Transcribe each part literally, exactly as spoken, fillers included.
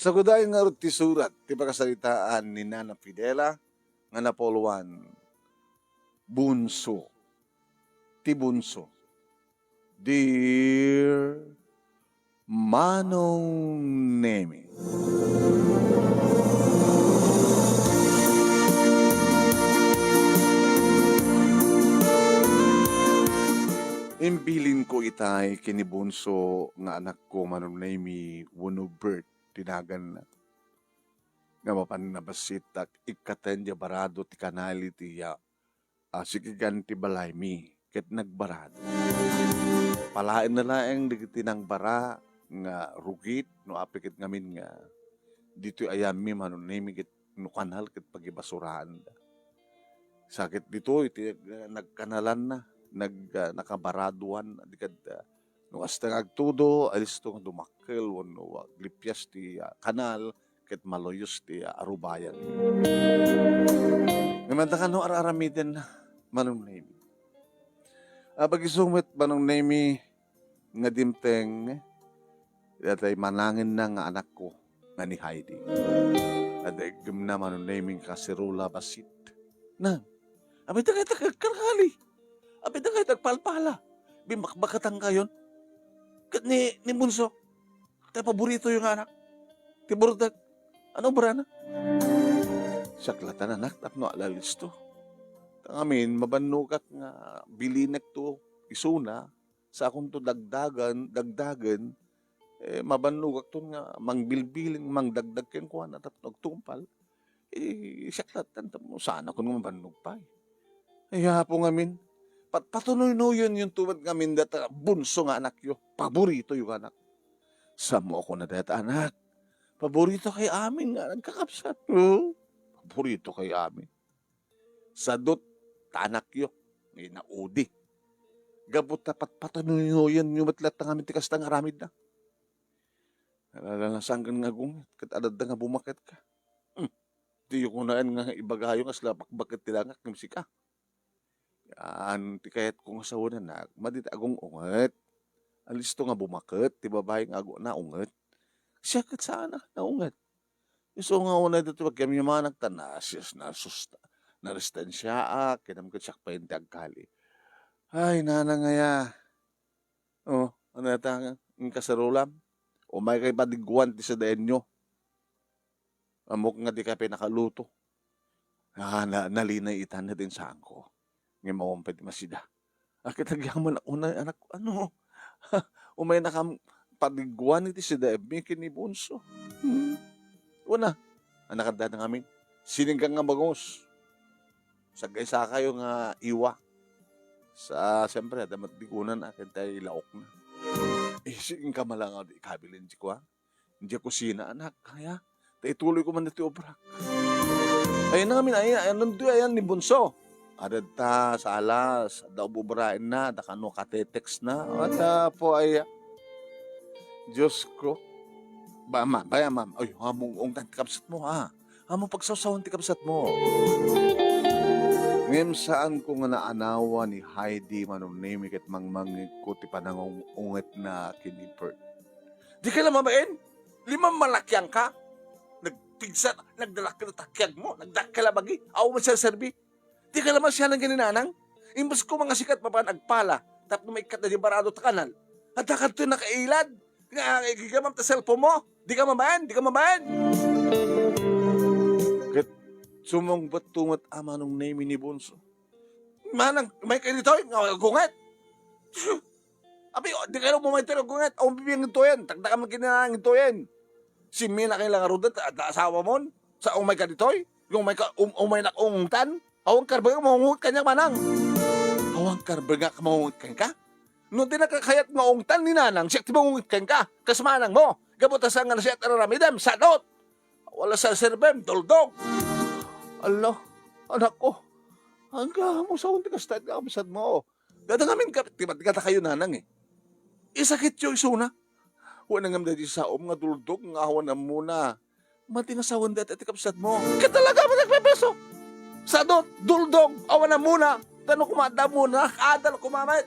Sagudayen ngarud ti surat ti pakasaritaan ni Nana Fidela nga napuluan, Bunso. Ti Bunso. Dear Manong Nemi. Imbilinko itay ken ni Bunso nga anakko, Manong Nemi, wenno Bert ti naganna. Nga mapan nabassit ta ikkaten diay barado ti kanal iti, ah, ah, sikigan ti balaymi ket nagbarado. Palaenna laeng dagiti nangbara nga rugit no apay ket ngamin nga ditoy ayanmi, Manong Nemi, ket no kanal ket pagibasuraanda. Sa ket ditoy ti, ah, nagkanalanna, nag-, ah, nakabaraduan, di kad, ah, no kasta nga agtudo, alisto nga dumakkel wenno aglippias ti, ah, kanal ket maluyos ti, ah, arubayan. Ngem adda kano ar-aramiden, Manong Nemi? Ah, pag-isu met, Manong Nemi, nga dimteng, datay manangenna nga anakko nga ni Heidi. Adda iggemna, Manong Nemi, nga kaserola bassit. Na, apay dagita agkarkali? Apay dagita agpalpala? Bimbakbakatankayon? Ket ni, ni Bunso, tay paboritoyo nga anak, ti burdek. Ano obrana? Siak latta, anak, tapno alisto. Ta ngamin, mabannogak nga bilinekto isuna, sakonto dagdagan, dagdagen, eh, mabannogakton nga mangbilbiling, mangdagdag kenkuana tapno agtungpal. Eh, siak latta, tapno saan a kunam a mabannogpay. Ay, Apo ngamin, pat-, patunuynuyenyo met ngamin dayta Bunso nga anakyo, paboritoyo nga anak. Samoak a kunam dayta, anak, paboritokayo amin nga nagkakabsat. Oh, paboritokayo amin. Sadut ta anakyo, nga inaudi. Gapu ta patpatunuynuyenyo met latta ngamin ti kasta nga aramidna. Ala, ala, saan nga agunget, ket adda nga bumaketka. Hmm. Diyo kunaen nga ibagayo nga kasla bakbaket ti langak ngem sika. Yan ti kayatko nga sawen, anak, madi ti agung-unget. Alisto nga bumaket ti babai nga agu-, naunget. Siak ket saan a naunget. Isu nga unay daytoy pagyamyamanak ta nasias-, nasus-, narestensiaak, kinam ket siak pay ti agkali. Ay, nanang aya. Oh, ano yata nga inkasarolam? Umaykayo padigguan ti sadaenyo. Ammok nga dikay pay nakaluto. Ah, na-, nalinay itan ti insaanko. Ngem awan pay ti masida. Ket agyaman a kunam, anak, ano? Umaynakam padigguan iti sadaenmi ken ni Bunso. Hmm. Kuna, anak, adda ngamin. Siningkan nga bangus. Sagaysakayo nga iwa. Sa, siyempre, adda met digunan a ken tay laokna. Eh, saan ka malanga di kabilin ti kua? Diay kusina, anak, aya. Ta ituloyko man daytoy obrak. Ay, ngamin, ay, ay, nantoy ayan ni Bunso. Adda ta sa alas, adda ububraenna, adda kano kateteksna. Adda po, ay, Diyos ko. Ba, ma, ba, ma'am. Ay, among ungtan ti kabsatmo, ha? Among pagsawsawan ti kabsatmo. Ngem saanko nga naanawan ni Heidi, Manong Nemi, ket mangmangngegko ti panangung-ungetna ken ni Bert. Dika la mabain? Limam malakiangka? Nagpigsa, nagdadakkel ti kiagmo, nagdakkel a bagi, awan serserbi. Dika la masianan ken ni nanang? Imbes ko nga sika ti mapan agpala, tapno maikkat daydi barado ta kanal. Adda kadto nakailad, nga igigamam ta cellphone mo? Dika mabain? Dika mabain? Ket sumungbat met a Manong Nemi ni Bunso. Manang, umayka ditoy, nga agunget. Abi, o, dika la umay ditoy, agunget. Awan bibiang ditoyen. Takdakam ken ni nanang ditoyen. Simminakayo la ngaruden, ta, ta asawa mon. Sa umayka ditoy? Nga umayka, um, umaynak ungtan? Awan karbeng a maunget kaniak, manang. Awan karbeng a maunget kenka? No di naka kayat nga ungtan ni nanang, siak ti maunget kenka. Kas manang mo. Gapu ta saan nga nasiat aramidem, sadot. Wala sa serbem, duldog. Ala, anak ko. Agyaman a sawen ti kasta nga kabsatmo. Dada ngamin ka, ti, ti kadakayo nanang, eh. Isakityo isuna. Wen ngem daydi saom nga duldog nga awan ammona. Madi nga sawen dayta ti kabsatmo. Ket talaga met agpepeso. Sadot, duldog, awan ammona. Tano koma adda ammona, adda la koma met.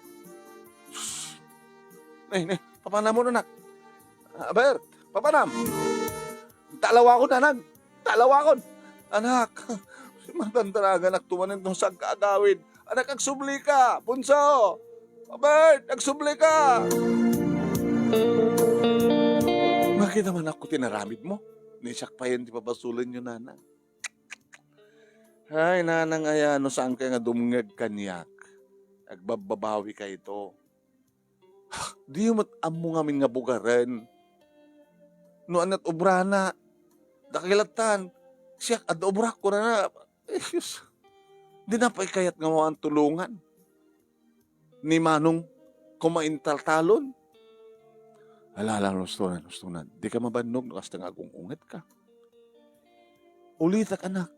Sus. Ne, ne, papanam mo, anak. Ah, Bert, papanam. Talawakon, anak! Talawakon! Anak, si Madam Daraga, anak, tumanen no saan ka agawid. Anak, agsubli ka! Bunso! Bert, agsubli ka! Makita man ako tinaramid mo. Ni siak payen ti pabasolen yo, nanang. Ay, nanang, aya, no saan ka nga dumngeg kaniak, agbabbabawi ka ito. Diyo met ammo ngamin nga bugaren. No aniat obrana, dakilatan, siak, adda obrak, kunana. Eh, Diyos, di na pay kayat nga mawan tulungan ni Manong kumaintaltalon. Alala, hustonan, hustonan. Di ka mabannog no kasta nga agung-unget ka. Ulitak, anak.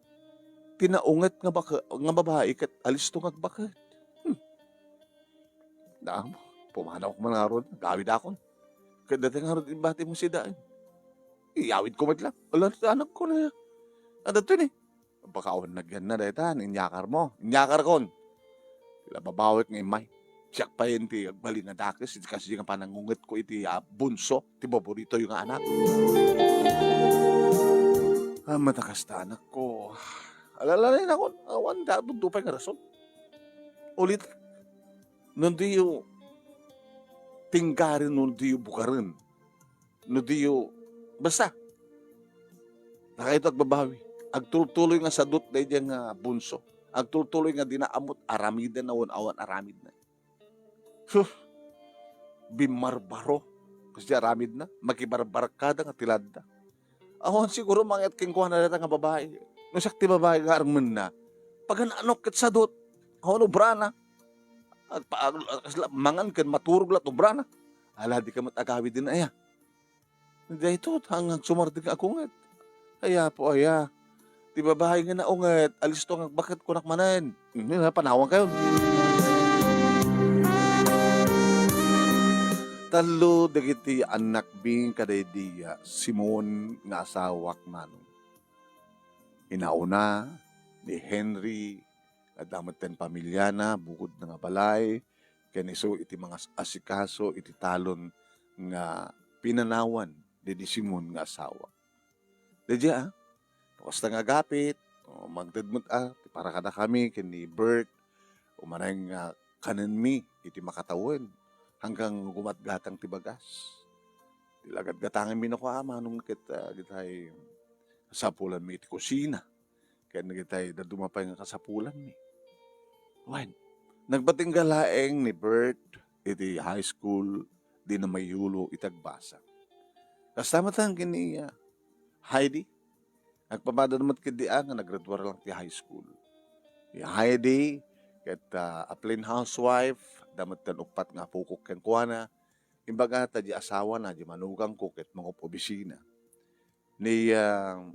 Ti naunget nga baka-, nga babai ket alisto nga agbaket. Hmm. Naam, pumanaw ko man ngarud, gawid akon. Ket dati ngarud imbati mo si Daen. Iyawid ko met lang. Ala, anak ko na. Adda to ni. Baka awan nagyan na dayta, inyakar mo. Inyakar kon. Sila babawek nga imay. Siak pay ti agbalin a dakes, iti kasi nga panangunget ko iti, ah, bunso, ti boborito yo nga anak. Ah, matakas ta anak ko. Alalanay na kon, awan da, dupay nga rason. Ulit, no diyo tinggaren, no diyo bukaren, no diyo, basta, nakayto agbabawi. Agtultuloy nga sadut daydiay nga bunso. Agtultuloy nga dina ammot aramiden na wen awan aramidna. Sus, bimmarbaro. Kasi aramidna, makibarbarkada nga ti ladda. Awan siguro mangyat kenkuana dayta nga babai. No siak ti babai nga armenna, pagan-anok ket sadut. Awan obrana. Agpa-, ag-, kasla, mangan ken maturog la ti obrana. Ala, di ka met agawid din aya. Dayto, ang agsumardeng nga agunget. Ay, Apo, aya. Ti babai nga naunget, alisto nga agbaket kunak manen. Hm, panawan kayo. Tallo dagiti annakmi kadaydi, ah, Simon nga asawak, Manong. Inauna ni Henry, adda metten pamiliana, bukod na nga balay, ken isu iti mangas-, asikaso iti talon nga pinanawan daydi Simon nga asawa. Daydiay, ah, kasta nga agapit, o, mangted met, ah, ti para kadakami ken ni Bert, umanay nga kanenmi iti makatawen, hanggang gumatgatang ti bagas. Ti lagatgatanganmi no kua, Manong, ket, ah, dagitay kasapulanmi iti kusina, ken dagitay dadduma pay nga kasapulanmi. Wen, nagpatingga laeng ni Bert iti high school, dina mayulo iti agbasa. Kasta met ken ni, ah, Heidi, nagpamada met ketdi a nga naggraduar lang ti high school. Ni Heidi, ket, ah, a plain housewife, adda metten uppat nga apokok kenkuana. Imbaga ta di asawana, di manugangko, ket mangup-obisina. Ni, ah,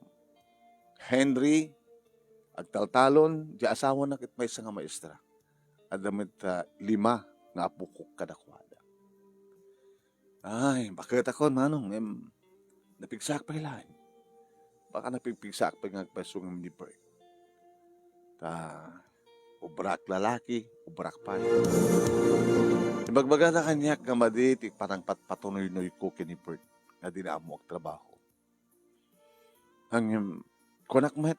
Henry, agtaltalon, di asawana ket maysa nga maestra. Adda met, ah, lima nga apokok kadakuada. Ay, baketakon, Manong, em, napigsaak pay laeng. Baka napigpigsaak pay nga agpayso ngem ni Bert. Ta, ubrak lalaki, ubrak pay. Ibagbagada kaniak nga madi ti panangpatpatunoynoyko ken ni Bert nga dina ammo agtrabaho. Ngem, kunak met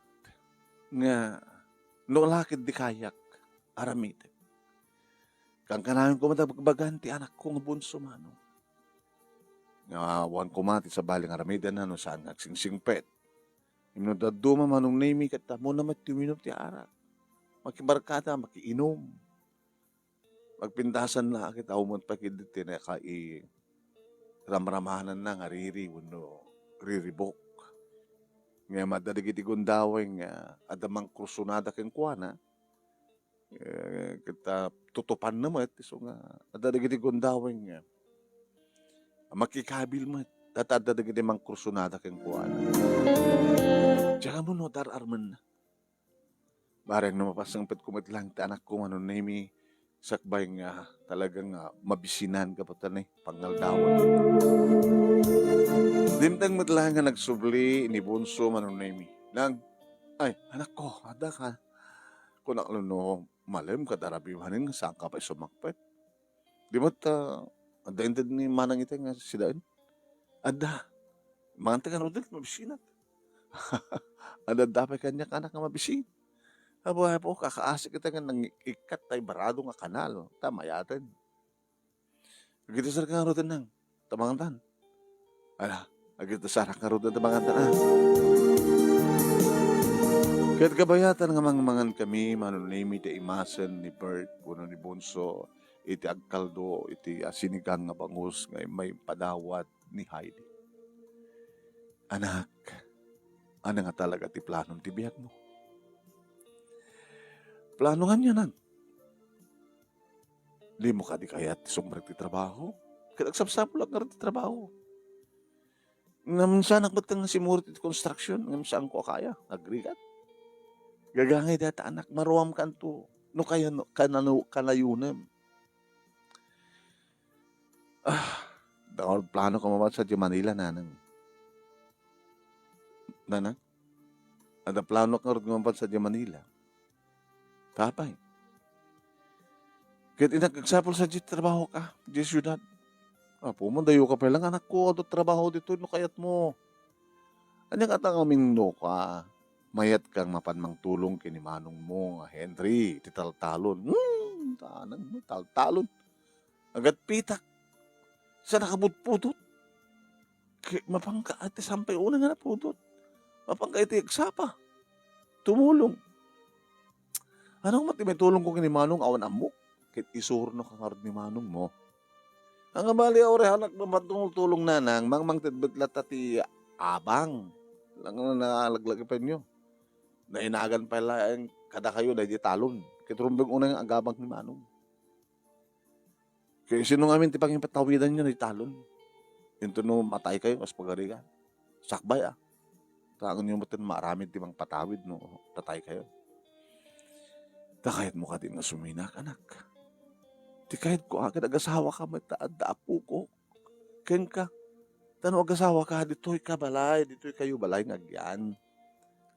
nga no la ket di kayak, aramidek. Kankanayon koma ta bagbagan ti anakko nga bunso, Manong. Nga awan koma ti sabali nga aramidenna no saan nga agsingsingpet. Ngem no dadduma, Manong Nemi, ket ammona met ti uminum ti arak. Makibarkada, makiinum. Magpintasan la ket awan met pay ketdi ti nakairamramananna nga riri wenno riribuk. Ngem adda dagiti gundaway nga adda mangkursunada kenkuana, eh, ket, ah, tutupanna met, isu nga adda dagiti gundaway nga makikabil met, ta adda dagiti mangkursunada kenkuana. Diak ammo no dar-armenna. Bareng no mapasengpetko met lang ti anakko, Manong Nemi, sakbay nga talaga nga mabisinan gapu ta ni pangaldawan. Dimteng met lang nga nagsubli ni Bunso, Manong Nemi. Nang, "Ay, anakko, adda ka?" Kunak no, "Malem, kadarabiwanen nga saan ka pay sumangpet." Di met, ah, adda inted ni Manang itay nga sidaen? Adda. Manganta ka rudel, mabisinan. Adda pay kaniak, anak, nga mabisin. Apo, apo, kakaasik ita nga nangikkat tay barado nga kanal, ta mayaten. Agidto sa ngaruden nang, ta mangantan. Ala, agidto sa ngaruden ta mangantan, a. Ket kabayatan nga mangmangan kami, Mano Nemi, ti imasen ni Bert wenno ni Bonso iti agkaldo iti asinigang nga bangus nga immay padawat ni Heidi. Anak, ania nga talaga ti planom ti biagmo? Plano nga ania, nang? Dimo kadi kayat ti sumrek ti trabaho? Ket agsapsapulak ngarud ti trabaho. Ngem saannak met nga simurit iti construction, ngem saanko a kaya, agrigat. Gagangay dayta, anak, maruamkan to. No kayano, kanano, kanayonem. Ah, da-, planok nga mapan sadiay Manila, nanang. Nanang? Adda planok ngarud nga mapan sadiay Manila. Apay? Ket innak, agsapul sadiay ti trabahok, diay siudad. Apo, madayoka pay laeng, anakko, adda trabaho ditoy no kayatmo. Ania ngata ngamin no ka, mayatka nga mapan mangtulong ken ni manongmo nga Henry iti taltalon. Hmm, tanang mo, taltalon. Agatpitak. Sa nakapudpudot. Ke-, mapanka iti sampay unay nga napudot. Mapanka iti agsapa. Tumulong. Ania met ti maitulongko ken ni manong awan ammok? Ket isuronak ngarud ni manongmo. Ania bali, uray, anak, no mapan tumultulong, nanang, mangmangted met latta ti abang. Lang na nalaglagipenyo. Nainagan pay laeng kadakayo daydi talon. Ket rumbeng unay nga agabang ni manong. Ket sino ngamin ti pangipatawidanyo daydi talon? Inton no mataykayo, kas pagarigan. Sakbay, a. Taengenyo met nga maaramid ti mangpatawid no tataykayo. Ta kayatmo kadi nga suminak, anak? Ti kayatko, a, ket agasawaka met ta adda apoko kenka. Ta no agasawaka, ditoyka balay, ditoykayo balay nga agyan.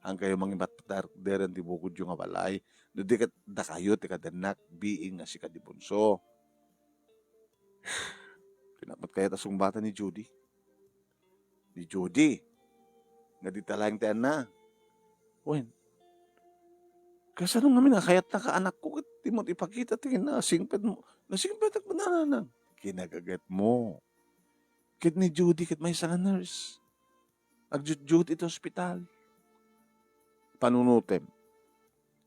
Haankayo mangipatakder iti bukodyo nga balay. No di ket dakayo ti kadennak, biin nga sika ti bunso. Dinak met kayat a sungbatan ni Judy. Ni Judy, nga dita laeng ti anna. Wen, kasano ngamin a kayatnaka, anakko, ket dimo ipakita ti kinasingpetmo? Nasingpetak met, nanang. Kinagagetmo. Ket ni Judy ket maysa nga nurse. Agduty iti ospital. Panunotem.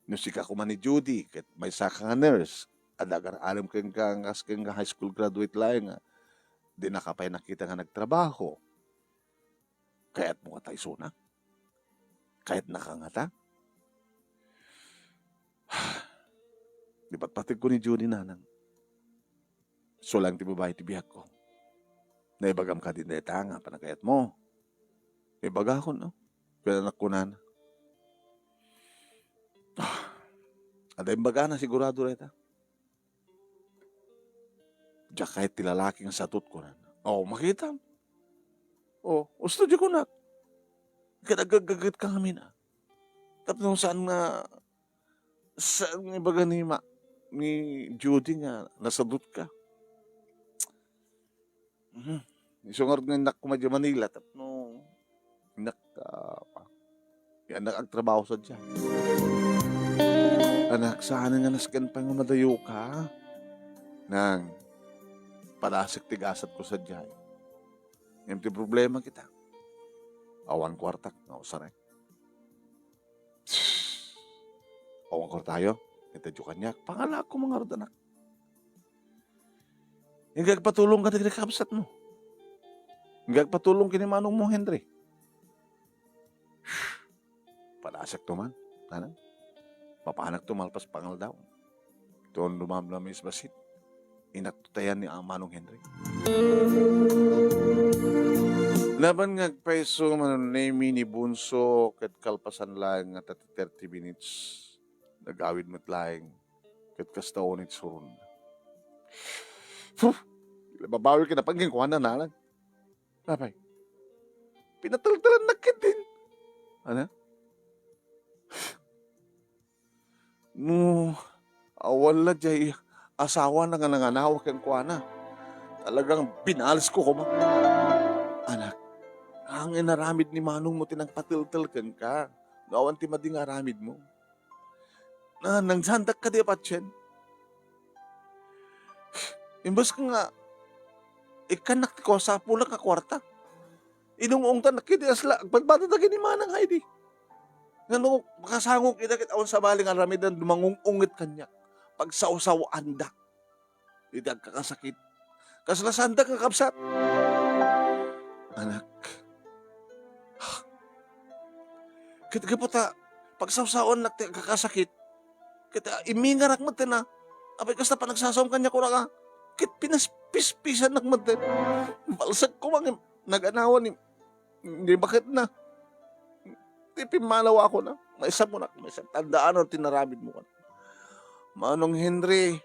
No sika koma ni Judy ket maysaka nga nurse, adda agar-arem kenka nga kas kenka high school graduate laeng nga dinaka pay nakita nga nagtrabaho, kayatmo ngata isuna? Kayatnaka ngata? Ipatpategko ni Judy, nanang. Isu laeng ti babai ti biagko. Naibagam kadi dayta nga panagkayatmo? Ibagakon, no? Ket kunana, ah, adda imbagana sigurado dayta. Diak kayat ti lalaki nga satot, kunana. O, makitam. O, usto di kunak. Ket agaggaget ka ngamin, a. Tapno saan nga Saan nga ibaga ni ma-, ni Judy nga nasadutka? Mhm. Isu ngarud nga innak koma idiay Manila tapno innak, ah, innak agtrabaho sadiay. Anak, saan nga nasken pay nga madayoka? Nang, padasek ti gasatko sadiay. Ngem ti problema kita, awan kuartak nga usarek. Awan kuartayo, intedyo kaniak, pangalaak koma ngarud, anak. Inka agpatulong kadagiti kabsatmo. Inka agpatulong ken ni manongmo, Henry. Padasek to man, nanang. Mapanakto malpas pangaldaw. Ton dumamdama isbasit, inakto tayan ni Manong Henry. Laban nga agpayso, Manong Nemi, ni Bunso, ket kalpasan laeng nga thirty minutes, nagawid met laeng, ket kasta unay ti suronna. Puh! Babawi kinapangging kuana, nanang. Apay? Pinataltalannak ketdin. Ano? No awan la diay asawana nga nanganawa kenkuana, talagang binalisko koma. Anak, Ang inaramid ni manongmo ti nangpatultol kenka. No awan ti madi nga aramidmo. Na, nangsandak kadi a patien. Imbes nga, ikkannak ti kuasa, pulak nga kuarta. Inung-ungtannak kadi asla, agpadpada dagiti manang Heidi. Nga no, makasangok ida ket awan sabali nga aramiden, dumangung-unget kaniak. Pagsawsawaandak. Iti agkakasakit. Kasla sandak nga kabsat. Anak. Ket gapu ta, pagsawsawannak ti agkakasakit. Ket, ah, imingarak met na. Apay kasta panagsasawam kaniak, kunaka. Ket pinas-, pispisannak met. Balsek ko man, naganawan ni, ni baketna. Ti pimmanaw ako na. Maisap mo na, maisap. Tandaan ti naramid mo kan. Manong Henry,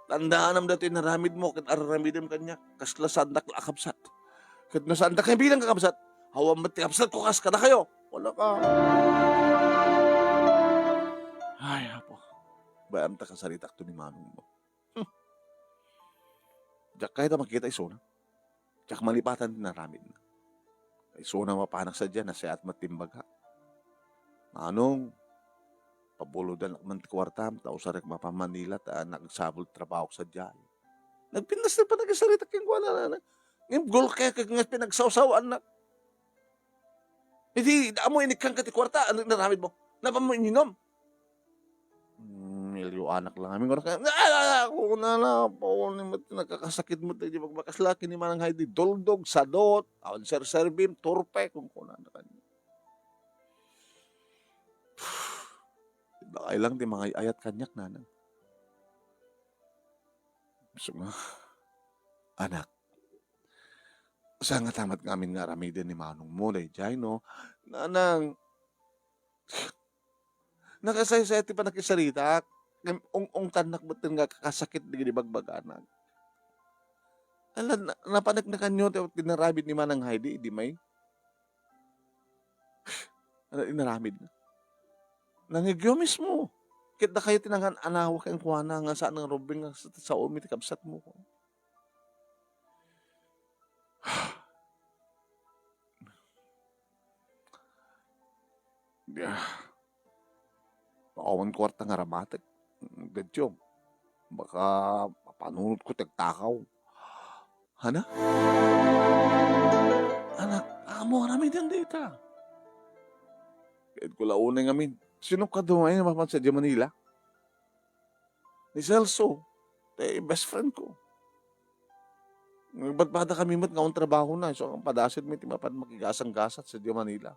tandaanam datoy naramid mo, ket araramidem kaniak. Kasla sandak la a kabsat. Ket no sandak nga bilang kakabsat, awan met ti kabsat ko kas kadakayo. Wala ka. Ay, apo. Bayam ta kasaritak to ni manong mo. Hmm. Diak kayat a makita isuna. Diak malipatan ti naramidna. Isuna mapanak sadiay, nasayaat met ti imbaga. Manong, pabulodanak man ti kuartam, ta usarek mapan Manila, ta nagsabol trabahok sadiay. Nagpintas ti panagsaritak kenkuana, nana. Ngem gulkek nga pinagsawsawaannak. Iti, ammo inikkan ka ti kuarta, ano naramid mo? Napan mo ininom? Hmm, iliw anak lang amin. Oras na, ah, ah, ah, ako na na, ako ni mat-, nagkakasakit mo, di magbakas laki ni manang Heidi, doldog, sadot, awan serserbim, turpe, kung kuna na kanya. Bakay lang ti mangay-ayat kaniak, nanang. So nga, anak, saan nga tamat ngamin nga aramiden ni manong mo, daydiay, no? Nanang, nakasaysay ti panakisaritak. Ngem ung-ungtannak met nga kakasakit dagiti bagbaganak. Ala, na-, napaneknekanyo ti, ti naramid ni Manang Heidi, idi may? Ano inaramid na? Nangigyo mismo. Ket dakayo ti nangan-anawa kenkuana nga saan nga rumbeng nga sa, sa umi ti kabsat mo. Dia. Awan kuarta nga ramatek. Gadyo. Baka mapanunot ko ti agtakaw. Hana? Anak, amo aramiden dayta. Ket ko la unay ngamin. Sino kadi nga mapan sadiay Manila? Ni Celso, ti best friend ko. Nagbadbada kami met nga awan trabaho na, so, ang padasid mi ti mapan makigasang-gasat sadiay Manila.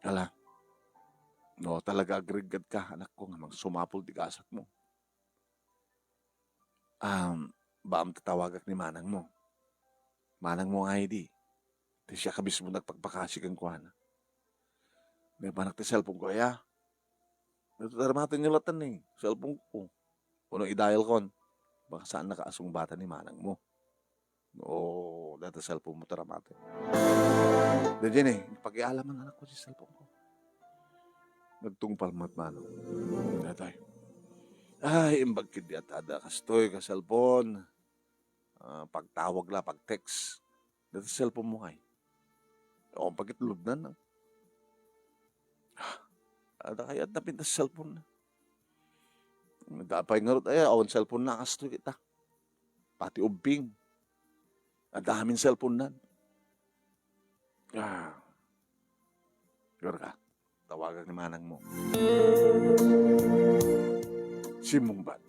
Ala, no, talaga agrigat ka, anak ko, nga mangsumapul ti gasat mo. Um, baam tatawagak ni manang mo. Manang mo nga idi. Ti siya ka mismo nagpakpakasi kenkuana. May panak ti cellphone ko, aya. Ito, taramaten nyo latta ni cellphone ko. Kuno i-dial kon. Baka saan nakaasong bata ni manang mo. Oo, data cellphone mo, taramaten. Da, Jenny, pakialaman anak ko si cellphone ko. Nagtungpal met manang. Datoy. Ay, imbag kidi at ada kastoy ka cellphone. Ah, pagtawag la, pag-text. Dati cellphone mo kay. O, pagkitlubnan na. Ada kay adda pintas cellphone na. Dapay ngarud ay, awan cellphone na, kastoy kita. Pati ubbing. Adda amin cellphone nan. Ah. Siguro ka. Tawagan ni manang mo. Simmungbat.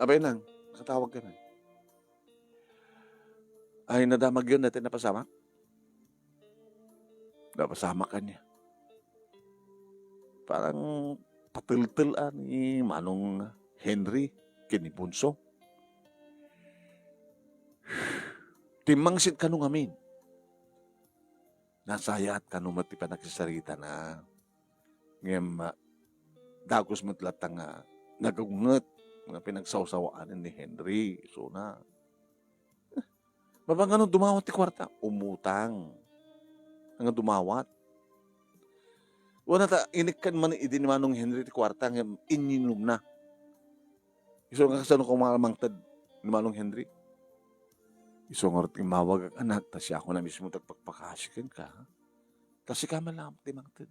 Abay nang, nakatawag ka na. Ay, nadamag yun, dati napasamak. Napasamak ka niya. Parang patultol, ah, ni Manong Henry, kini Bunso. Timmangsit kano ngamin. Nasayaat kano met ti panagsasaritana. Ngem, ah, dagus met latta nga nagunget nga pinagsawsawaan ni Henry, isuna. Mapangano dumawat ti kuarta? Umutang. Nga dumawat. Wana ta, inikkan man idi ni Manong Henry ti kuarta nga ininumna. Isu nga kasano ko mga mangted ni Manong Henry? Isu ngarud ti immawagak, anak, ta siak a mismo ti agpakpakaasi kenka. Ta sika man laeng ti mangted.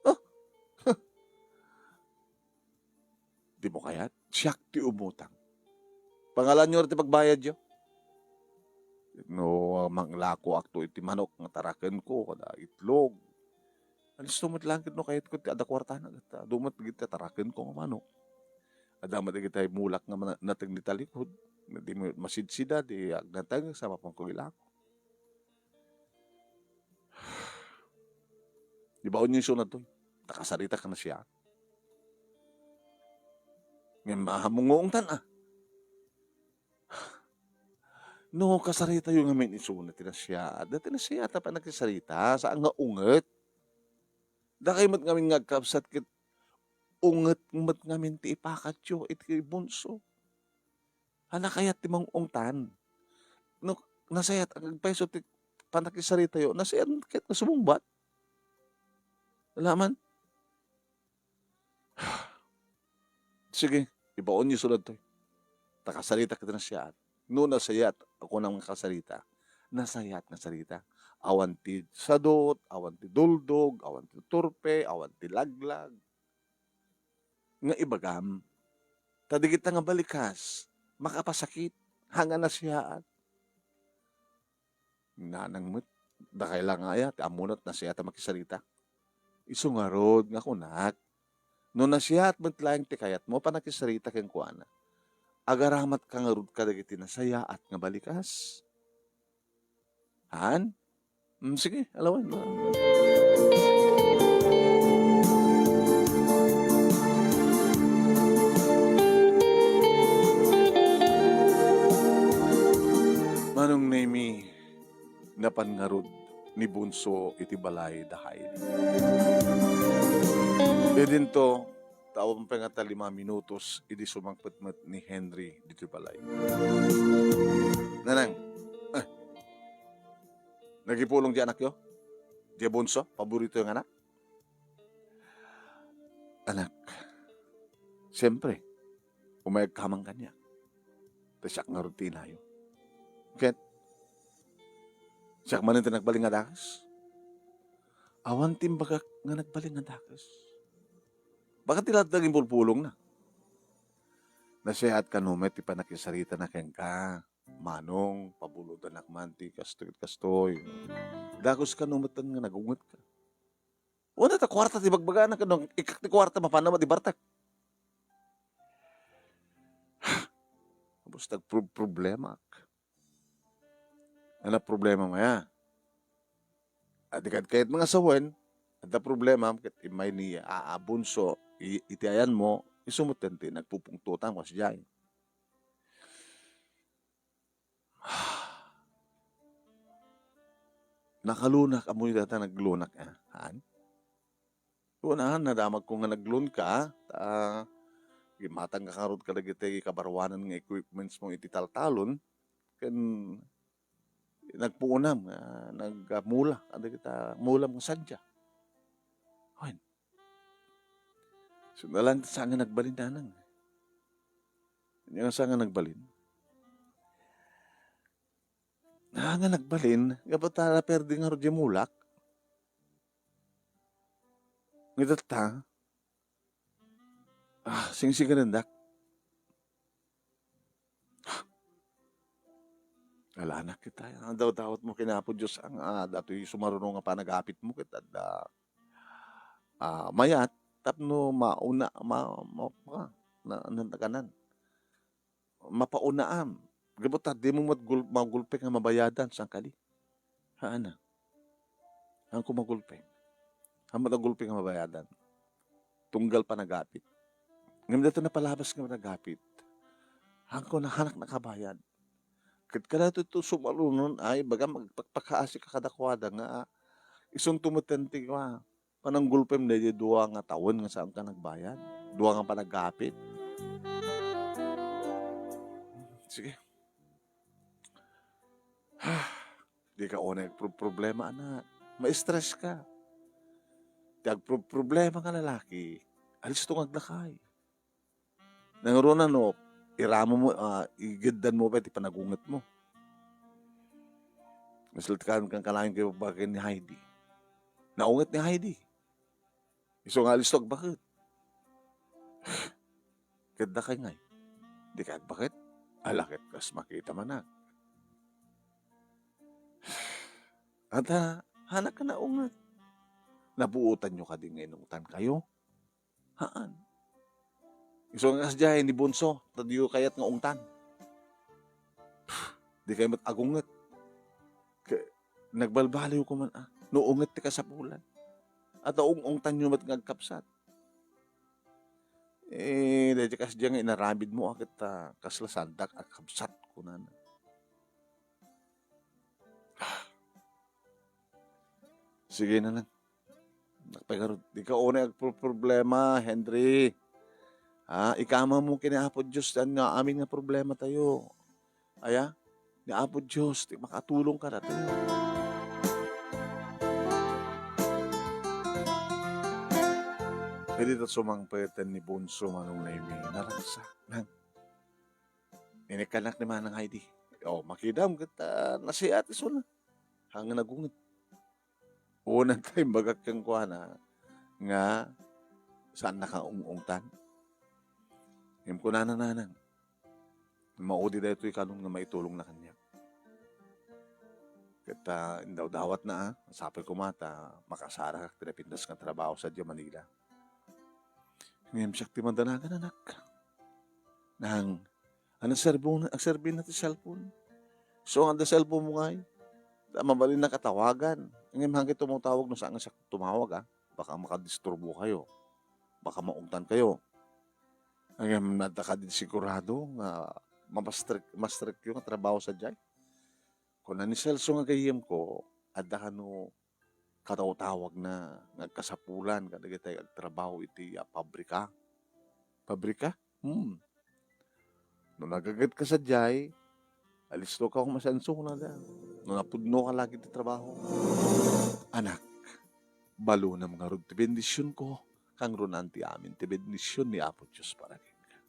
Ah! Dimo kayat? Siak ti umutang. Pangalanyo ti pagbayadyo. No manglakoakto iti manok nga tarakenko, kada itlog. Alisto met laeng ket no kayatko ti adda kuartana, ket adu met dagiti tarakenko nga manok. Adda met dagiti mulak nga mana-, nateng dita likod. Di mo masidsida, di agnateng, sa mapanko ilako. Ibaonyo isu daytoy. Ta kasaritak a nasiaat. Ngem, ah, munguongtan, ah. No, kasaritayo ngamin isuna ti nasiaat. Dati nasiaat a pannakisarita, saan nga unget. Dakay met ngamin nga agkabsat ket unget met ngamin ti ipakatyo iti bunso. Ania kayat ti mangungtan? No, nasayaat agpayso ti pannakisaritayo, nasayaat ket nga sumungbat. Wala man. Sige, ibaonyo isu daytoy. Ta kasaritak iti nasiaat. No nasayaat, a kunam nga kasarita, nasayaat nga sarita. Awan ti sadut, awan ti duldog, awan ti turpe, awan ti laglag. Nga ibagam, ta dagita nga balikas, makapasakit, haan nga nasiaat. Nanang met, dakay la nga aya, ti ammona ti nasiaat a makisarita. Isu ngarud nga kunak, no nasiaat met laeng ti kayatmo, pannakisarita kenkuana. Agaramatka ngarud kadagiti nasayaat nga balikas. Haan? Mm, sige, alawen mo. Manong Nemi, napan ngarud ni Bunso iti balay da Hailey. Idinto, ta awan pay ngata lima minutos idi sumangpet met ni Henry ditoy balay. Nanang, eh, nagipulong di anakyo? Di Bunso, paborito nga anak? Anak, siyempre, umayagka man kaniak. Ta siak ngarud ti inayo. Ket, siak manen ti nagbalin nga dakes. Awan ti imbagak nga nagbalin nga dakes. Baka ti latag impulpulongna. Nasayaat kano met ti pannakisaritana kenka, Manong, pabulodanak man ti kastoy ket kastoy. Dakes kano met nga nagungetka. Wen, ta kuarta ti bagbagana, ket no ikkak ti kuarta, mapanna met ibartek. Basta agpro-, problemaak. Ania problema mo ya? Adi kad kayat nga sawen, adda problema, ket immay ni a-, a Bunso, i-, iti ayanmo, isu met ti nagpupungtotan, kas diay. Nakalunak, ammoyo dayta naglunak, ah, haan? Wen, nadamagko nga naglunka, ta, imatangka ngarud kadagiti kabaruanan nga equipments mo iti taltalon, ken nagpuonam nga nagmula kadagita mulam nga sadia. Wen, saan nga nagbalin, nanang. Ania nga saan nga nagbalin? Ah, nga nagbalin, gapu ta naperdi ngarud diay mulak. Ngem ita, ah, singsigarendak. Alanak ita, ang dawdawat mo ken Apo Dios, ang, ah, datoy sumaruno nga panagapit mo ket adda, ah, mayat tapno mauna, ma-, ma-, ma-, na-, na-, kanan. Mapaunaan. Gapu ta dimo met gul-, magulpe nga mabayadan, saan kadi? Haana. Haanko magulpe. Haan met a gulpe nga mabayadan. Tunggal panagapit. Ngem daytoy napalabas nga panagapit. Haanko na, haanak nakabayad. Ket kada to, to sumarunon ay, baga magpakpakaasika kadakuada nga, isunto met ti, ah, pananggulpem daydi dua nga tawen nga saanka nagbayad. Dua nga panagapit. Sige. Dika unay agproproblema, anak. Ma-stress ka. Ti agproproblema nga lalaki, alisto nga aglakay. Nangruna no, iramo mo, ah, igeddan mo pa ti panagunget mo. Kasla ti kan-, kankanayon ket babaen ni Heidi. Naunget ni Heidi. Isu nga alisto agbaket. Ket dakay ngay, dikay agbaket? Ala ket kas makita manak. Ata, hanak ka naunget. Nabuotanyo kadi nga inungtankayo? Haan. Isu nga kasdiay ni Bunso, ta diyo kayat nga ungtan. Dikay met agunget. Ke-, nagbalbaliw ko man, ah, no unget ti kasapulan. Ata ung-ungtanyo met nga agkabsat. Eh, daydi kasdiay nga inaramidmo, ah, ket, ah, kasla saandak a kabsat, kunana. Sige na lang. Nakapay garud, dika unay agproproblema, Henry. Ha, ikamammo ken ni Apo Dios ti ania amin nga problematayo. Aya, ni Apo Dios ti makatulong kadatayo. Ket dita sumangpet ni Bunso, Manong Nemy, naragsak, nang inikkanak ni Manang Heidi. O, makidam ket, ah, nasiat isuna. Hangin agunget. Unanta imbagak kenkuana nga saannaka ung-ungtan. Ngem kunana, Nanang, maudi daytoy kanon nga maitulongna kaniak. Ket, ah, indawdawatna, ah, sapay koma ta makasarakak ti napintas nga trabaho sadiay Manila. Ngem siak ti mandanagan, anak. Nang, ano, serbo-, agserbina ti cellphone. So, nga adda cellphone mo ngay, ta mabalinnak a tawagan. Ngem hangin tumawag no saan nga siak tumawag, ah. Baka makadisturbo kayo. Baka maungtan kayo. Ngem adda kadi sigurado nga mapastrek-, mastrekyo nga trabaho sadiay? Kuna ni Celso nga gayyemko, adda kano katawtawagna nga agkasapulan kadagiti agtrabaho iti, ah, pabrika. Pabrika? Hmm. No nagagetka sadiay, alistoka koma saanka kunada. No napudnoka la ket ti trabaho. Anak, balonam ngarud ti bendisionko, kangrunaan ti amin ti bendision ni Apo Dios para kenka.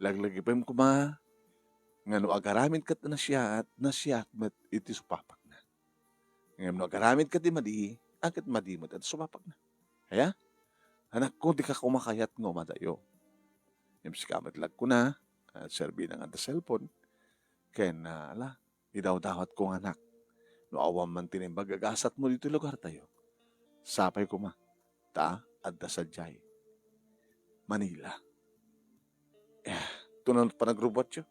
Laglagipem koma nga no agaramid ket nasiat, nasiat met iti supapakna. Ngem no agaramid ket ti madi, a ket madi met iti supapakna. Aya? Anakko, dika koma kayat nga umadayo. Ngem sika met la kuna, ah, serbina nga adda cellphone, ken, ah, ala, idawdawatko nga anak. No awan man ti naimbag a gasatmo ditoy lugartayo, sapay koma, ta adda sadiay Manila. Eh, tuno panagrubuatyo.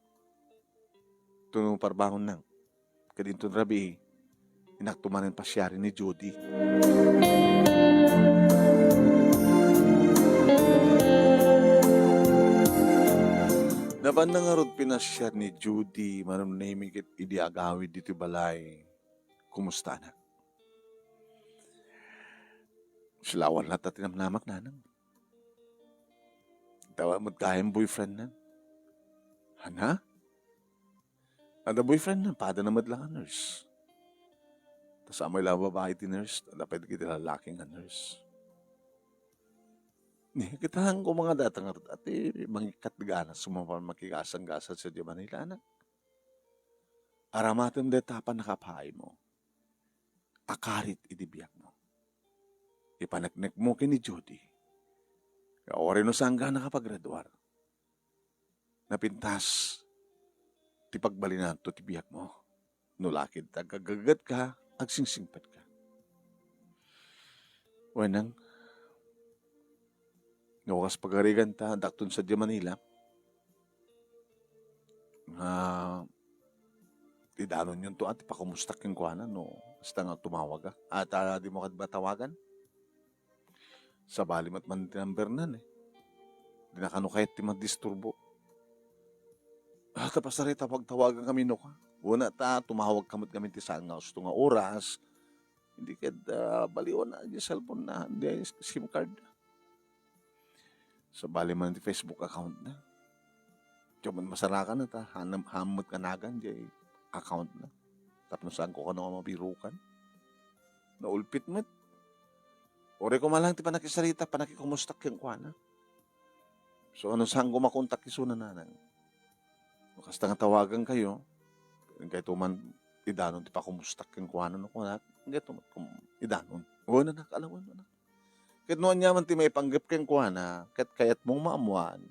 Tuno parbangon nang. Ket inton rabii, innak tumanen pasiari ni Judy. Nabanna ngarud pinasiar ni Judy, Manong Nemy ket idi agawid ditoy balay. Kumusta, anak? Silawan latta ti namnamak, nanang. Tawa met gayam boyfriend na. Hana? Adda boyfriend na, pada na met lang a nurse. Tas amay la babae ti nurse, adda pay dagiti lalaki nga nurse. Ni, kitaen ko nga data nga, ati, mangikkat gana, sumapan makigasang-gasang sa di Manila, anak. Aramatem deta a pannakapaaymo a karit iti biagmo. Ipaneknekmo ken ni Judy nga uray no saanka a nakapagraduar, napintas ti pagbalinanto ti biagmo. No la ket aggagetka, agsingsingpetka. Wenang, no kas pagariganta, dakton sadiay Manila, nga idanonyonto a ti pakumustak kenkuana no kasta nga tumawag a. Ata dimo kadi matawagan? Sabali met man ti number nan, eh. Di na kano kayat ti madisturbo. Ah, ta pasarita pagtawagan kami no ka. Una ta, tumawag ka met kami ti saan nga husto nga oras. Hindi ket, ah, baliwan na di cellphone na, di SIM card. Sabali man ti Facebook account na. Diyo man masarakan na ta, hanam-, hamot kanagan di account na. Tapno saanko kano nga mabirukan. Naulpit met. Uray ko man lang ti panakisarita, panakikumustak kenkuana. So, ano saanko makontak isuna, nanang? No kasta nga tawagan kayo, pwede kayo man idanon ti pakumustak kenkuana no kunak, gayyem met kum-, idanon. Wen, anak, alawen, anak. Ket no aniaman ti maipanggep kenkuana, ket kayatmong maammuan,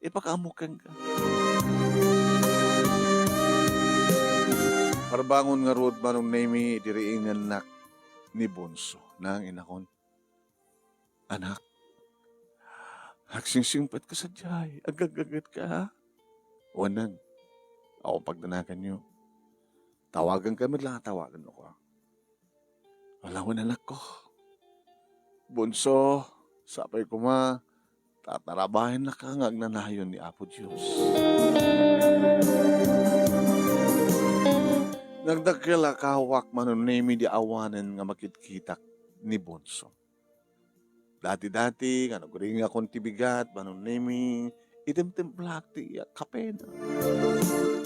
ipakaammo kenka. Parbangon ngarud, Manong Nemi, idi riingennak ni Bonso, nang inakon, "Anak, agsingsingpetka sadiay, agaggagetka, ha?" "Wen, Nang, awan pagdanaganyo. Tawaganka met la nga tawaganko." "Ala wen, anakko. Bonso, sapay koma, ta tarabahennaka nga agnanayon ni Apo Dios." Nagdakkel a kawak, Manong Nemi, idi awanen nga makitkitak ni Bonso. Dati-dati, nga nagriingakon ti bigat, Manong Nemi, itemtemplak ti, ah, kapena.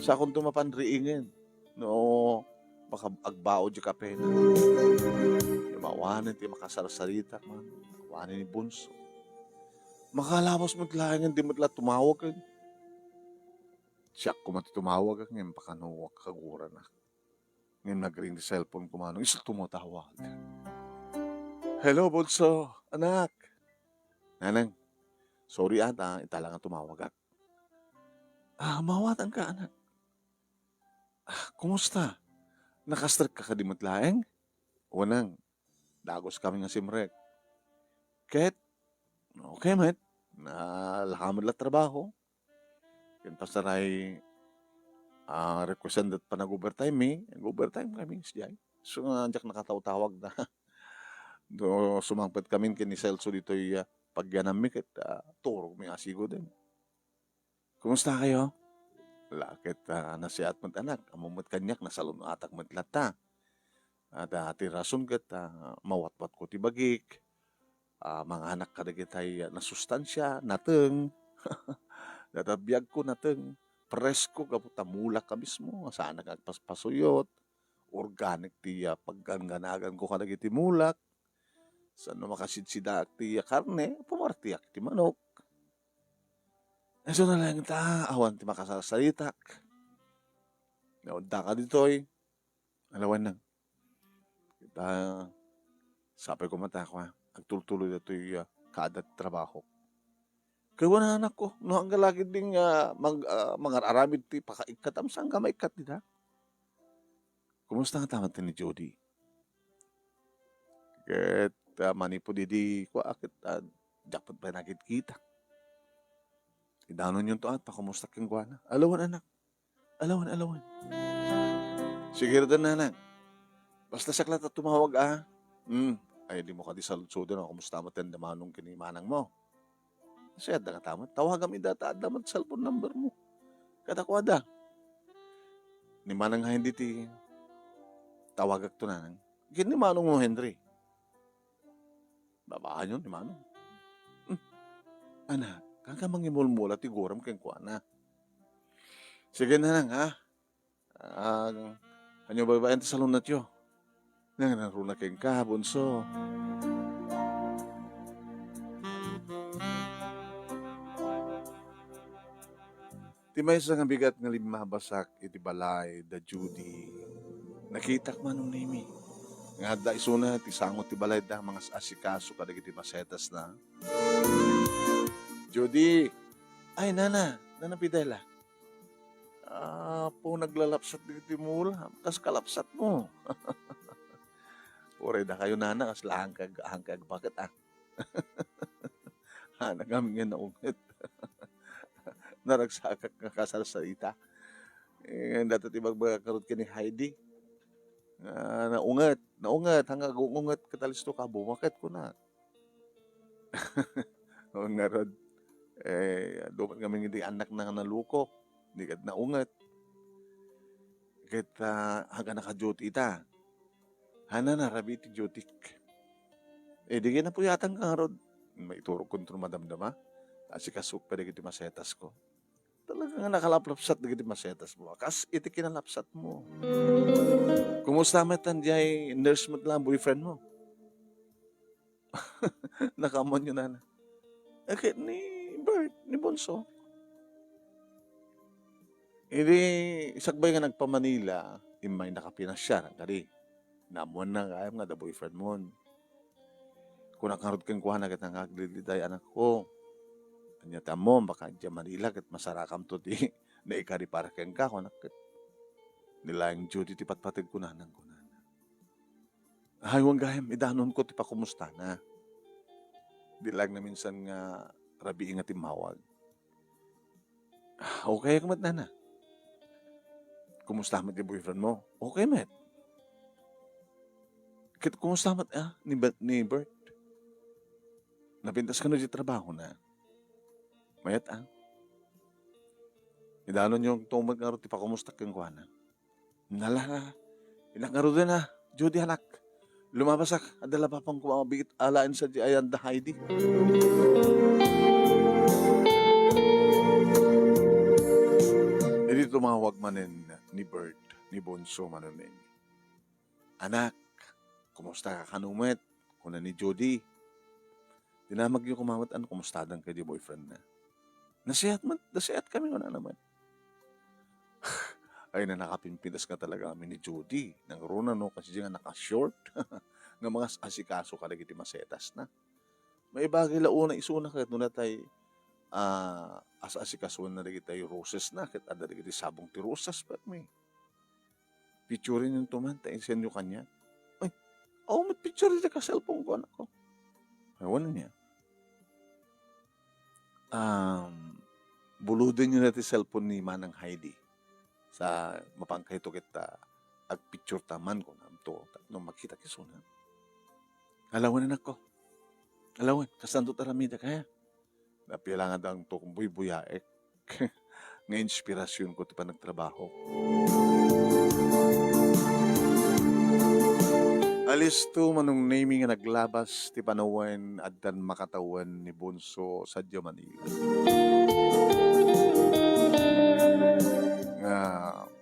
Sakonto mapan riingen no maka-, agbaud ti kapena. Ngem awanen ti makasarsaritak man, awanen ni Bonso. Makalawas met laengen, di met la tumawag. Siak koma ti tumawag, ngem pakano, agkaguranak. Ngem nagring ti cellphone ko, Manong. Isu ti tumatawag. "Hello, Bonso, anak." "Nanang, sorry ata, ita la nga tumawagak." "Ah, maawatanka, anak. Ah, kumusta? Nakastrekka kadi met laeng?" "Wen, Nang, dagus kami nga simrek. Ket, okay met. Nalaka met la trabaho. Ken pasaray, ah, requestan da panag-overtime mi, nag-overtime kami sadiay. Isu nga diak nakatawtawag na. No sumangpet kami ken ni Celso ditoy, ah, pagyanam mi ket, ah, turog mi a sigud." "Kumusta kayo?" "Ala ket, ah, nasiat met, anak. Ammom met kaniak, nasalun-atak met latta. At, ah, ti rason ket, ah, mawatwatko ti bagik. Ah, manganak kadagitay nasustansia, nateng. Dayta biagko nateng. Presko gapu ta mulak a mismo, saanak nga agpaspasuyot. Organic ti, ah, pagganganaganko kadagiti mulak. Saan no makasidsidaak ti, ah, karne, pumartiak ti manok. Isu na laeng ta, awan ti makasarsaritak. Naudaka ditoy, alawan na. Kita, sapay ko mata ko, ah, agtultuloy datoy, ah, kada trabaho. Kay wen, anakko, no anggalagid ding, ah, mag-, ah, mangar-aramid ti pakaikkat, saan ka maikkat dita?" "Kumusta nga tamat ni Judy?" Ket, ah, manipud idi kua, ket, ah, diak pay nakitkitak. Idanonyonto at pakumusta kenkuana. Alawan, anak. Alawan, alawan. Sige, reden, nanang. Basta siak la ta tumawag, a. Hmm. Ay, dimo kadi saludsoden, a, kumusta met ti manong ken ni manangmo? Siak adda nga tamat. Tawagam ida ta adda met cellphone number mo. Kadakuada. Ni manang Henry ti tawagakto, nanang. Ken ni manongmo, Henry. Babaanyo ni manong. Hmm. Anak, kankam mangimulmula ti guram kenkuana. Sige, nanang, ha? Ah, ania baybay-an ti salunatyo? Nangruna kenka, bunso. Ti maysa nga bigat nga limmabasak iti balay da Judy, nakitak, Manong Nemi, nga adda isuna ti sango ti balayda, mangas-asikaso kadagiti masetasna. "Judy! Ay, nana! Nana Fidela!" "Apo, naglalapsat dagiti mula. Kas kalapsatmo." "Uray dakayo, nana, kas la haanka ag-, haanka agbaket, a." "Haanakami nga naunget. Naragsakak nga kasarsarita. Eh, dayta ti ibagbagak ngarud ken ni Heidi. Ah, naunget, naunget, haanka agungunget ket alistoka, bumaket," kunak. Ngarud, eh, adu met ngamin idi annakna nga naluko, di ket naunget. Ket, ah, haanka naka-duty ita. Haanna, narabii ti dutyk. Eh, di ket napuyatanka ngarud. Maiturogkonto madamdama. Asikasok pay dagiti masetasko. Talaga nga nakalaplapsat dagiti masetasmo. Kas iti kinalapsatmo. Kumusta met diay nurse met la boyfriendmo? Nakaammoanyo, nana? Eh, ket ni Bert, ni Bunso. Idi sakbay nga nagpa-Manila, immay nakapinasiar kadi. Naammoanna gayam nga adda boyfriend mo. Kunak ngarud kenkuana ket nga agdiddiday anakko. Ania ti ammom, baka idiay Manila ket masarakamto ti naikari para kenka, kunak ket. Ni laeng Judy ti patpateg kunana, kunana. Ay, wen gayam, idanonko ti pakumustana. Di laeng naminsan nga rabii nga timmawag. "Ah, okay ka met, nana? Kumusta met ti boyfriend mo?" "Okay met." "Ket kumusta met, ah, ni Be-, ni Bert? Napintas kano ti trabaho na?" "Mayat, ah." "Idanonyo met ngarud ti pakumusta kenkuana." "Nala, inak ngaruden, ah, Judy, anak. Lumabasak, adda la papanko a biit alaen sadiay ayan da Heidi." Idi tumawag manen ni Bert, ni Bonso, manuneng, "Anak, kumusta ka kano met?" kuna ni Judy. Dinamagyo koma met no kumustadan kadi boyfriend na. "Nasayaat met, nasayaat kami," kunana met. Ay, na nakapimpintas nga talaga kami ni Judy. Nangruna, no, kasi nga naka-short. Nga mga asikaso kadagiti masetas na. Maibagay la una isuna ket no natay, ah, as-asikasuan na dagiti roses na, ket adda dagiti sabong ti roses, permi. "Picturen yonto man, ta i-send yo kaniak." "Ay, awan met picture iti ka cellphone ko, anak ko." Ay, wen niya. Um, "Buloden yo na ti cellphone ni Manang Heidi. Sa mapan kayto ket, ah, agpicture ta man," kunam to, tapno makita isuna. "Alawen, anakko. Alawen, kasanto ti aramidek, aya?" Napilangadangto ken buybuyaek nga inspirasionko ti panagtrabaho. Alisto, Manong Nemy, nga naglabas ti panawen, addan makatawen ni Bonso sadiay Manila. Nga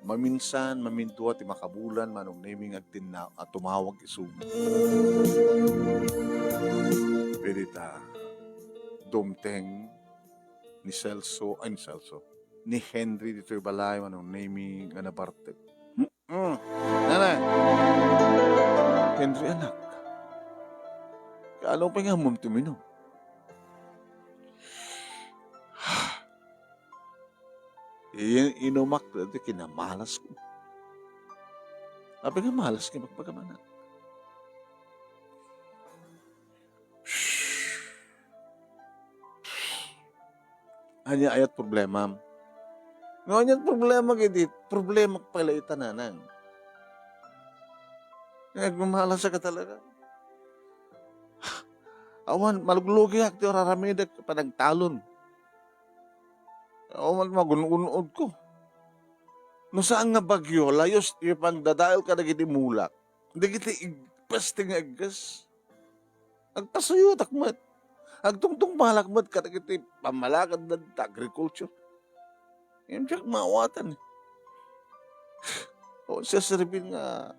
maminsan, mamindua ti makabulan, Manong Nemy, nga agtinna-, a tumawag isu. Pwede ta dumteng ni Celso, ay, ni Celso, ni Henry ditoy balay, Manong Nemy, nga nabartek. Hmm. Nana. "Henry, anak, kaano pay nga ammom ti uminom?" "In-, inumak dagiti kinamalas ko." "Apay nga malas nga ibagbagam, anak?" "Ania aya ti problemam?" "No, ania ti problema, ket di problema pay la ita, nanang. Nagmamalas ka talaga. Awan, maluglugiak ti ar-aramidek, panagtalon. Awan, magun-un-od ko. No saan nga bagyo, layus ti pangdadael kadagiti mulak, dagiti igpes ti nga igges. Agpasuyotak met. Agtungtungpalak met kadagiti pammalakad da ta agriculture. Ngem diak maawatan. O, siya serbil nga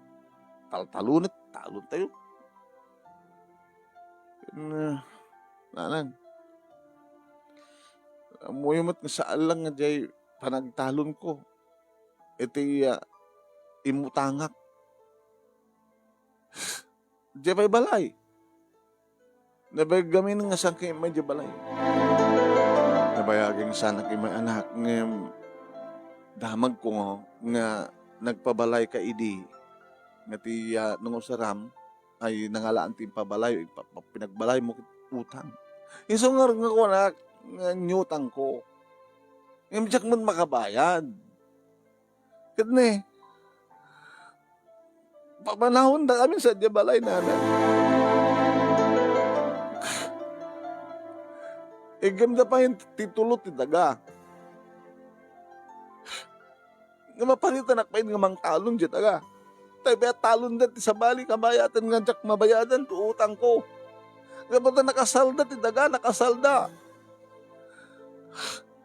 taltalunet, talon tayo." Ken, ah, nanang, ammoyo met nga saan lang nga diay panagtalon ko iti, ah, imutangak. Diay pay balay. Nabayag gamin nga saan ka immay diay balay. Nabayag nga saan ka immay, anak, ngem damagko nga nagpabalay ka idi nga ti, ah, nangusaram ay nangalaan ti impabalay, ipa-, pa-, pinagbalay mo ket utang. Isu nga, nga kunak, nga inutang ko. Ngem diak met makabayad. Ket ne, pamanawenda amin sadiay balay, nana. Iggemda pay ti tulo ti daga. Nga maparitanak pay nga mangtalon diay daga. Tay, talonda ti sabali, kabayatan nga diak mabayadan ti utang ko. Nga basta nakasalda ti daga, nakasalda.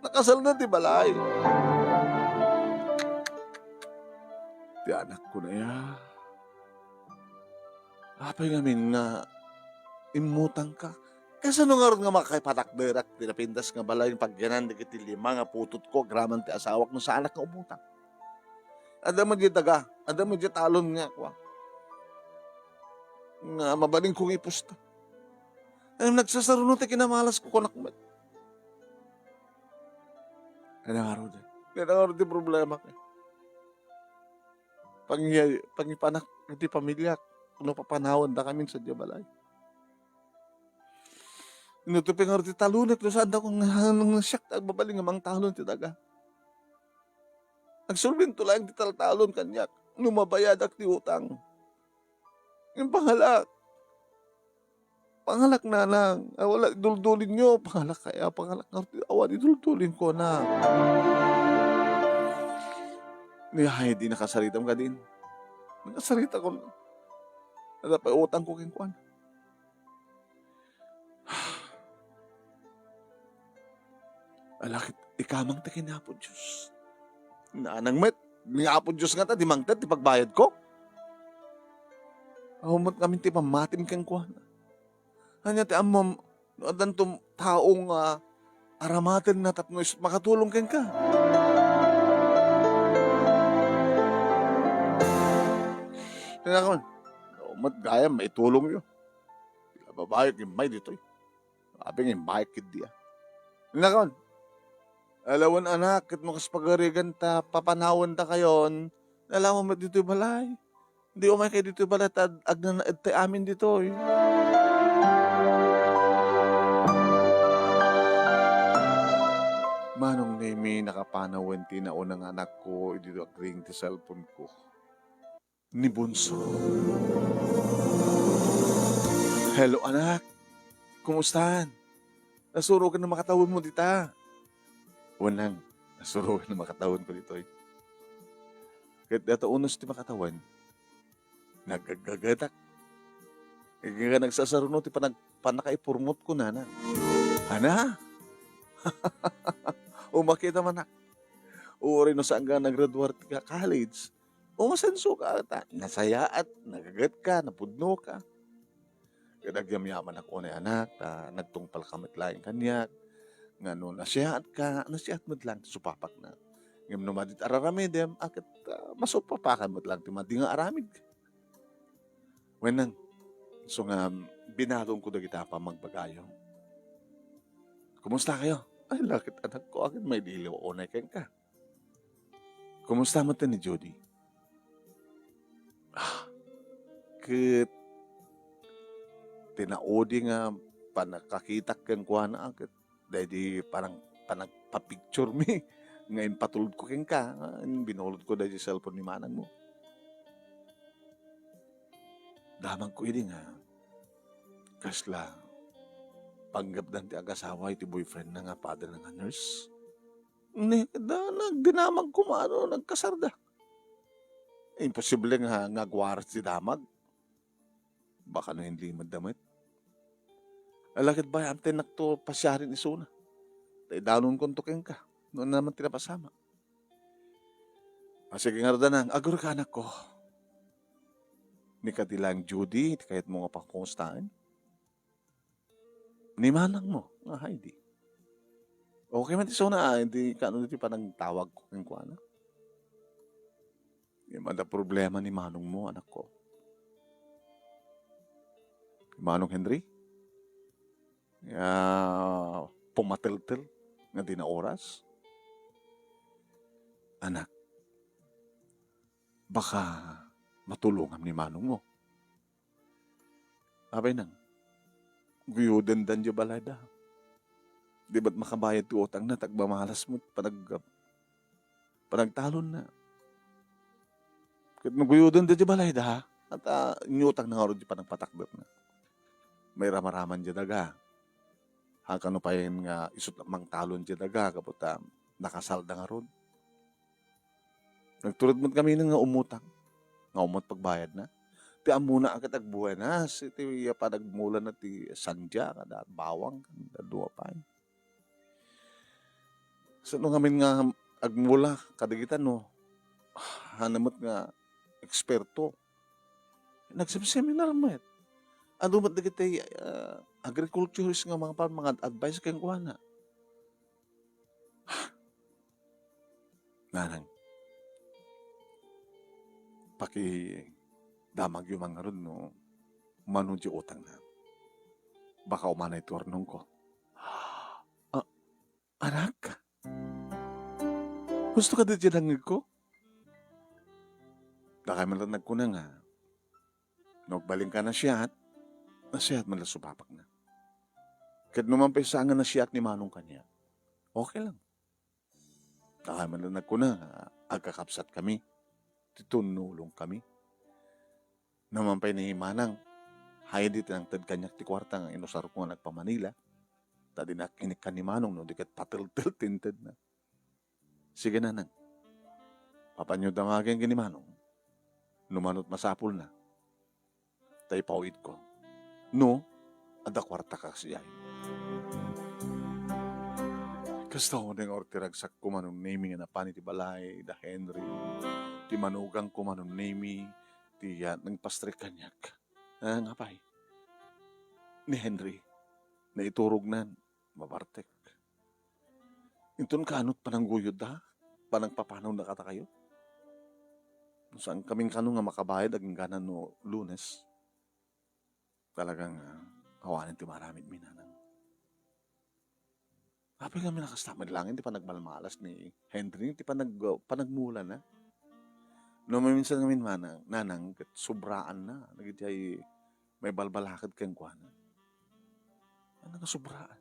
Nakasalda ti balay. Ti anakko na ya. Apay ngamin nga immutang ka? Kasano ngarud nga makaipatakderak ti napintas nga balay nga pagyanan dagiti lima nga putotko agraman ti asawak no saanak nga umutang? Adda met diay daga, adda met diay talon nga kua, nga mabalin ko nga ipusta. Ngem nagsasaruno ti kinamalasko, kunak met. Kaya nga, Rudy, kaya nga, Rudy, problema kay pangi-, pangipanak iti pamiliak no papanawendakami sadiay balay. Inutupi nga ti talonek no saan da kung nga, nga siak ti agbabaling nga mangtalon ti daga. Agsulbinto laeng ti taltalon kaniak no mabayadak ti utang. Ngem pangalak. Pangalak, nanang. A, wala, iduldulinyo. Pangalak kaya, pangalak nga. Awan, iduldulinko, anak. Ni, ay, di nakasaritam kadin. Nakasarita ko. Adda pay utangko kenkuana. Ala ket ikamang ti ken ni Apo Dios. Nanang met, ni Apo Dios ngata, di mangted ti pagbayadko. Awan met ngamin ti pammatim kenkuana. Ania ti ammom, no addanto tao nga aramatenna tapno is-, makatulong kenka? Kaya kon, no, met gayam, maitulongyo. Ti babai, immay ditoy. Abi nga imbayek ketdi, a. Nakon, alawen, anak, ket no kas pagarigan ta papanawendakayon, alawen met ditoy balay. Di umaykayo ditoy balay ta ag-, agnanaed tay amin ditoy. Manong Nemi, nakapanawen ti nauna nga anakko idi agring ti cellphone ko. Ni Bunso. Hello, anak. Kumustan? Nasuroken a makatawenmo dita. Wen, nang, nasuroken a makatawenko ditoy. Ket data unos ti makatawen, nagaggagetak. Ket nagsasaruno ti panag-, pannakaipurmotko, nanang. Ana? Umakita manak. Uray no saan ka naggraduar ti ka-, college, umasenso ka ta nasayaat, nagagetka, napudnoka. Ket agyamyamanak unay, anak, ta nagtungpalka met laeng kaniak, nga no nasayaatka, nasayaat met laeng ti supapakna. Ngem no madi ti ar-aramidem, a ket, ah, masupapakan met laeng ti madi nga aramid. Wen, nang, isu nga binagonko dagiti a pammagbagayo. Kumustakayo? Ay, la ket, anakko, akin mailiw unay kenka. Kumusta met ni Judy? Ah, ket ti naudi nga pannakakitak kenkuana, ket daydi parang panagpa-picture mi nga impatulodko kenka, nga binulodko daydi cellphone ni manangmo. Damagko idi nga kasla panggepdan ti agasawa iti boyfriendna nga paderna nga nurse. Ni, da, nagdinamag koma no nagkasarda. Imposible nga, nga agwaras ti damag. Baka no inlimedda met. Ala ket bay, amtennakto pasiaren isuna. Ta idanonkonto kenka. No naman ti napasama. A, sige ngarud, anang, agurka, anakko. Ni kadi laeng Judy, ti kayatmo nga pakumustaen? Ni manangmo nga Heidi. Okay man ti isuna, a, iti kaano ti panagtawagko kenkuana. Ngem adda problema ni manongmo, anakko. Ni Manong Henry? Nga pumateltel nga di naoras? Anak, baka matulongam ni manongmo. Apay, nang, guyodenda diay balayda. Di met makabayad ti utangna, ta agmamalas met panag-, panagtalonna. Ket no guyodenda diay balayda, ket, a, inyutangna ngarud diay panagpatakderna. Mairamaraman diay daga. Haan kano pay nga isu ti mangtalon diay daga, gapu ta nakasalda ngarud. Nagturod met kami nga umutang. Nga umot pagbayadna. Ti ammona a ket agbuenas iti panagmulana ti sandia, kada bawang, kada dua pay. Sino ngamin nga agmula kadagita, no? Haan met nga eksperto. Nagseminar met. Adu met dagiti, ah, agriculturist nga mga pa-, mga advice kenkuana. Nanang, Pakidamagyo man ngarud no mano diay utangna. Baka umanay ti urnongko. Ah, anak? Husto kadi diay nangngegko? Dakay man latta nagkuna nga, no agbalinka a nasiat, nasiat man la supapakna. Ket no man pay saan nga nasiat ni Manong kaniak, okay lang. Dakay man latta nagkuna nga agkakabsatkami, ti tunnulongkami. No man pay ni Manang, haanna ti nangted kaniak ti kuarta nga inusarko nga nagpa-Manila, ta dinak inikkan ni Manong no di ket pateltel ti intedna. Sige, Nanang. Apanyo damagen ken ni Manong no mano ti masapulna, ta ipaw-itko no adda kuarta kasiay. Kasta unay nga ti ragsakko, Manong Nemy, nga napan iti balay da Henry, ti manugangko, Manong Nemy, ti, ah, nangpastrik kaniak. Ah, nga pay? Ni Henry, naiturognan, mabartek. Inton kano ti panangguyodda, panangpapanawna kadakayo? No saan kamin kano nga makabayad agingganan no Lunes, talaga nga awanen ti maaramidmi, Nanang. Apay ngamin a kasta met laeng ti panagmalmalas ni Henry, ti panag-, panagmulana? No maminsan ngamin, Manang, Nanang, ket sobraanna dagiti ay maibalbalaket kenkuana. Ania nga sobraan?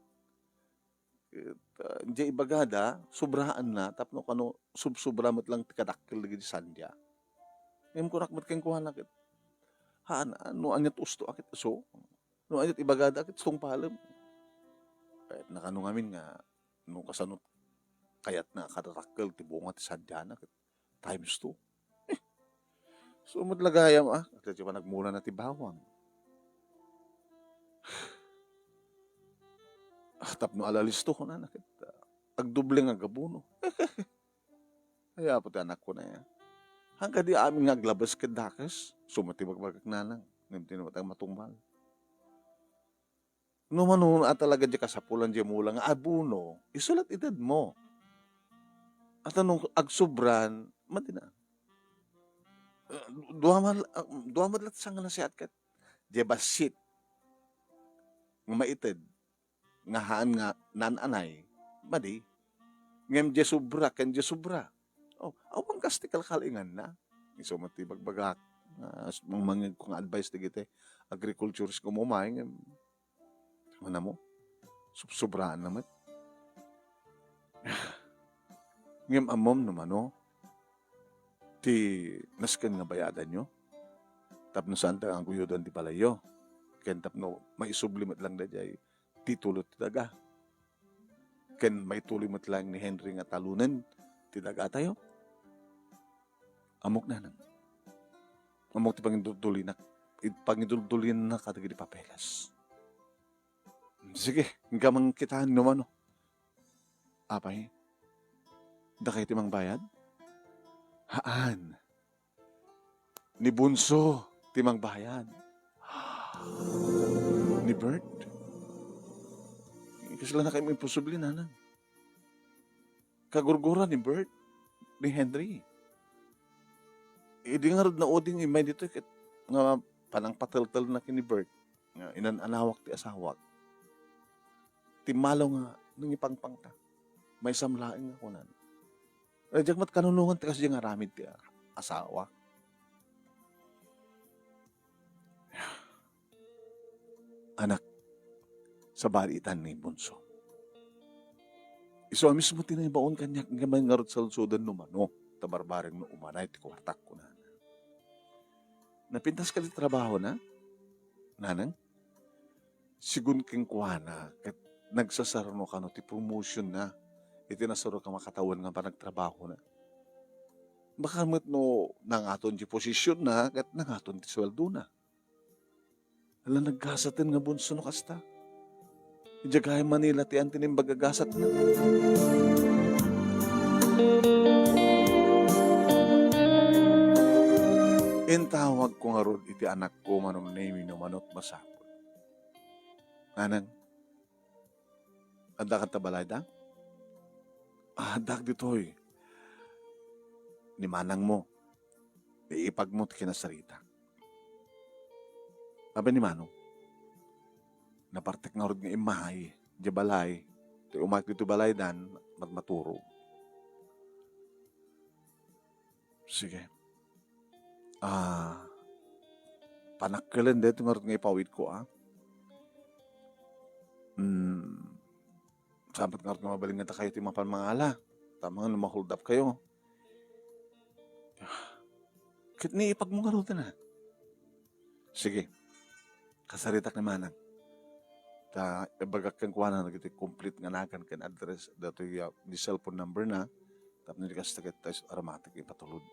Ket, ah, diay ibagada, sobraanna, tapno kano sobsobra met laeng ti kadakkel dagiti sandia. Ngem kunak met kenkuana ket, haan, no aniat usto a ket isu. No aniat ibagada ket tungpalem. Kayatna kano ngamin nga no kasano kayatna a kadakkel ti bunga ti sandiana ket times two. Eh, isu met la gayam, ah, ket ti panagmulana ti bawang. Ah, tapno alalisto kunana ket, ah, agdoble nga agabono. Ay, Apo ti anakko na ya. Haan kadi amin nga aglabes ket dakes? Isu met ti bagbagak, Nanang, ngem di met matungpal. No mano a talaga diay kasapulan diay mula nga abono, isu la't itedmo. Ket no agsobran, madina. Eh, dua man, ah, dua met la't saan nga nasiat ket diay bassit nga maited nga haan nga naan-anay, madi. Ngem diay sobra ken diay sobra. Oh, awan kas ti kalkal-inganna. Isu met ti bagbagak. Ah, mangmangngegko nga advice dagiti agriculturist nga umay, ngem Manamo, sobsobraanna met. Ngem ammom no mano ti nasken nga bayadanyo? Tapno saanta nga aguyodan ti balayyo, ken tapno maisubli met laeng daydiay titulo ti daga, ken maituloy met laeng ni Henry nga talunen ti dagatayo? Ammok, Nanang. Ammok ti pangiduldulinak, id-, pangiduldulinna kadagiti papeles. Sige, inka mangkitaan no mano. Apay, dakay ti mangbayad? Haan. Ni Bunso ti mangbayad. Ni Bert? Kasla na kayo imposible, Nanang. Kagurgura ni Bert, ni Henry. Idi ngarud nauding immay ditoy ket nga panangpateltelna ken ni Bert nga inan-anawak ti asawak. Timmalaw nga nangipangpangta. Maysam laeng nga kunan, "Ay, diak met kanunongan ti kasdiay nga aramid ti asawak." Anak, sabali itan ni Bunso. Isu a mismo ti naibaon kaniak nga man ngarud saludsoden no mano, ta barbareng no umanay ti kuartak, kunana. Napintas kadi trabahona, Nanang? Sigun kenkuana, ket nagsasarno kano ti promotion na iti nasarok a makatawen nga panagtrabahona. Baka met no nangaton ti posisyon na, ket nangaton ti sueldo na. Ala, naggasaten nga Bunso no kasta. Idiay Manila ti anti naimbag a gasatna. Intawagko ngarud iti anakko, Manong Nemy, no mano ti masapul. Nanang, adda kanta balayda? Ah, addak ditoy. Ni manangmo. Iipagmo ti kinasarita. Abe ni Manong, napartek ngarud nga immay, diay balay. Ti umayek ditoy balaydan, mat-, maturog. Sige. Ah, panakkelen daytoy ngarud nga ipawidko, ah. Hmm. Saan met ngarud nga mabalin nga dakayo ti mapan mangala? Tapno no ma-hold up kayo. Ket ni ipagmo ngarud na. Sige. Kasaritak ni Manang. Ta ibagak kenkuana dagiti complete nga nagan ken address datoy, ah, di cellphone number na. Tapno di kasta ket tayo aromatik ipatulod.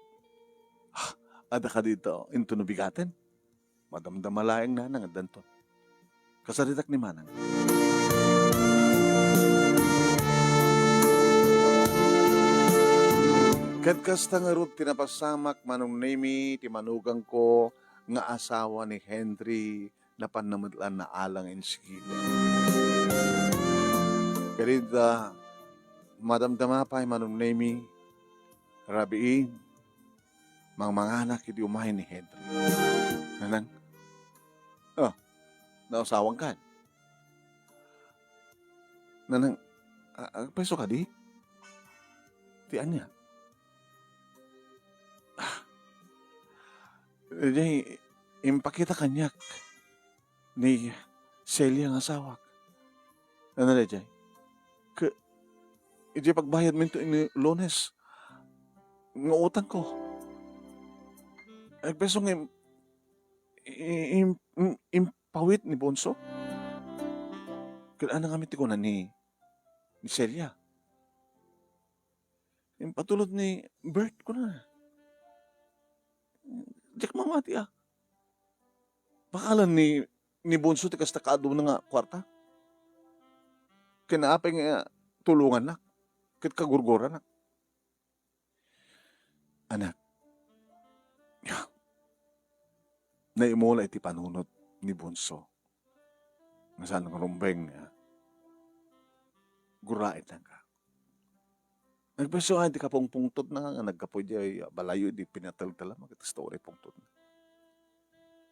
Ah, adda kadi ita, intono bigaten? Madamdama laeng nana nga addanton. Kasaritak ni Manang. Ket kasta ngarud ti napasamak, Manong Nemi, ti manugangko nga asawa ni Henry, napanna met la naalang insigida. Kadita, madamdama pay, Manong Nemi, rabiin, mangmanganak idi umay ni Henry. Nanang, oh, nausawangkan. Nanang, a-, agpayso kadi? Ti ania? Ah, idiay impakita kaniak ni Celia nga asawak. Ano na idiay? Ke-, idiay pagbayadminto ini Lunes nga utangko. Agpayso nga im-, i-, im-, im-, impawit ni Bonso? Ket ano ngamin ti kuna ni, ni Celia? Impatulod ni Bert kuna. Diak mamati, ah. Bakalan ni, ni Bonso ti kasta kaaduna nga kuarta. Ken apay nga tulongannak ket kagurgoranak. Anak, naimula iti panunot ni Bonso nga saan nga rumbeng nga gurraitnaka. Nagpayso nga iti kapungpungtotna nga naggapu idiay balayo idi pinateltelam, ket kasta uray pungtotna.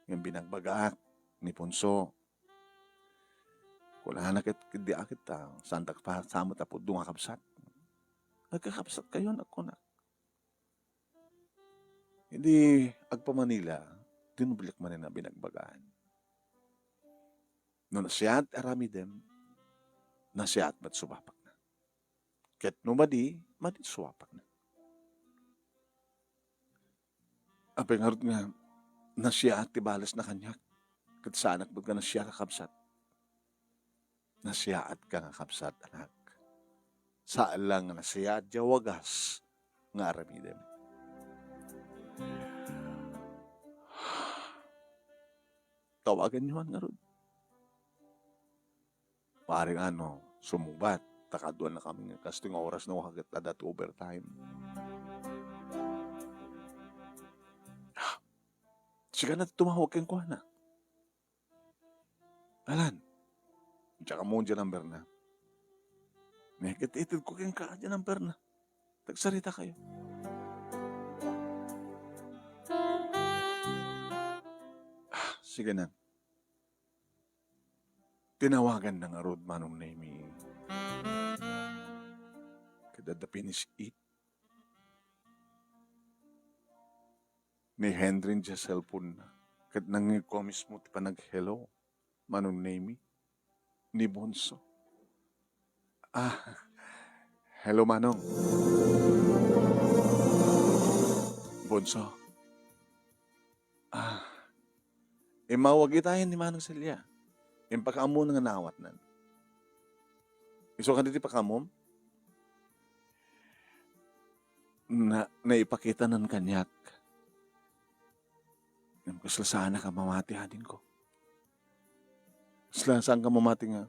Ngem binagbagaak ni Bonso, kunana ket, ket di akit ta, saandak pasamet a pudno nga kabsat. Agkakabsatkayon, a kunak. Idi agpamanila, dinubliak manen a binagbagaan. No nasiat aramidem, nasiat met sumapakna. Ket no madi, madi sumapakna. Apay ngarud nga nasiaat ti balesna kaniak, ket saanak met nga nasiaat a kabsat? Nasiaatka nga kabsat, anak. Saan lang nga nasiaat diay wagas nga aramidem. Tawaganyoan ngarud. Pare, ano, sumubat, ta kaduanna kami nga kastoy nga oras no, ket adda ti overtime. Sika na ti tumawag kenkuana. Alan, diak ammo diay numberna. Ket itedko kenka diay numberna. Tagsarita kayo. Ah, sige na. Tinawagan na ngarud, Manong Nemi. Ket adda pinis-it ni Henry diay cellphone na. Ket nangngegko a mismo ti panag-hello, Manong Nemi, ni Bonso. Ah, hello, Manong. Bonso. Ah, immawag itayen ni Manong Celia. Impakaammo nga naawatnan. Isu kadi ti pakaammo? Na, naipakitanan kaniak. Ngem kasla saanak a mamati, adingko. Kasla saanka mamati nga,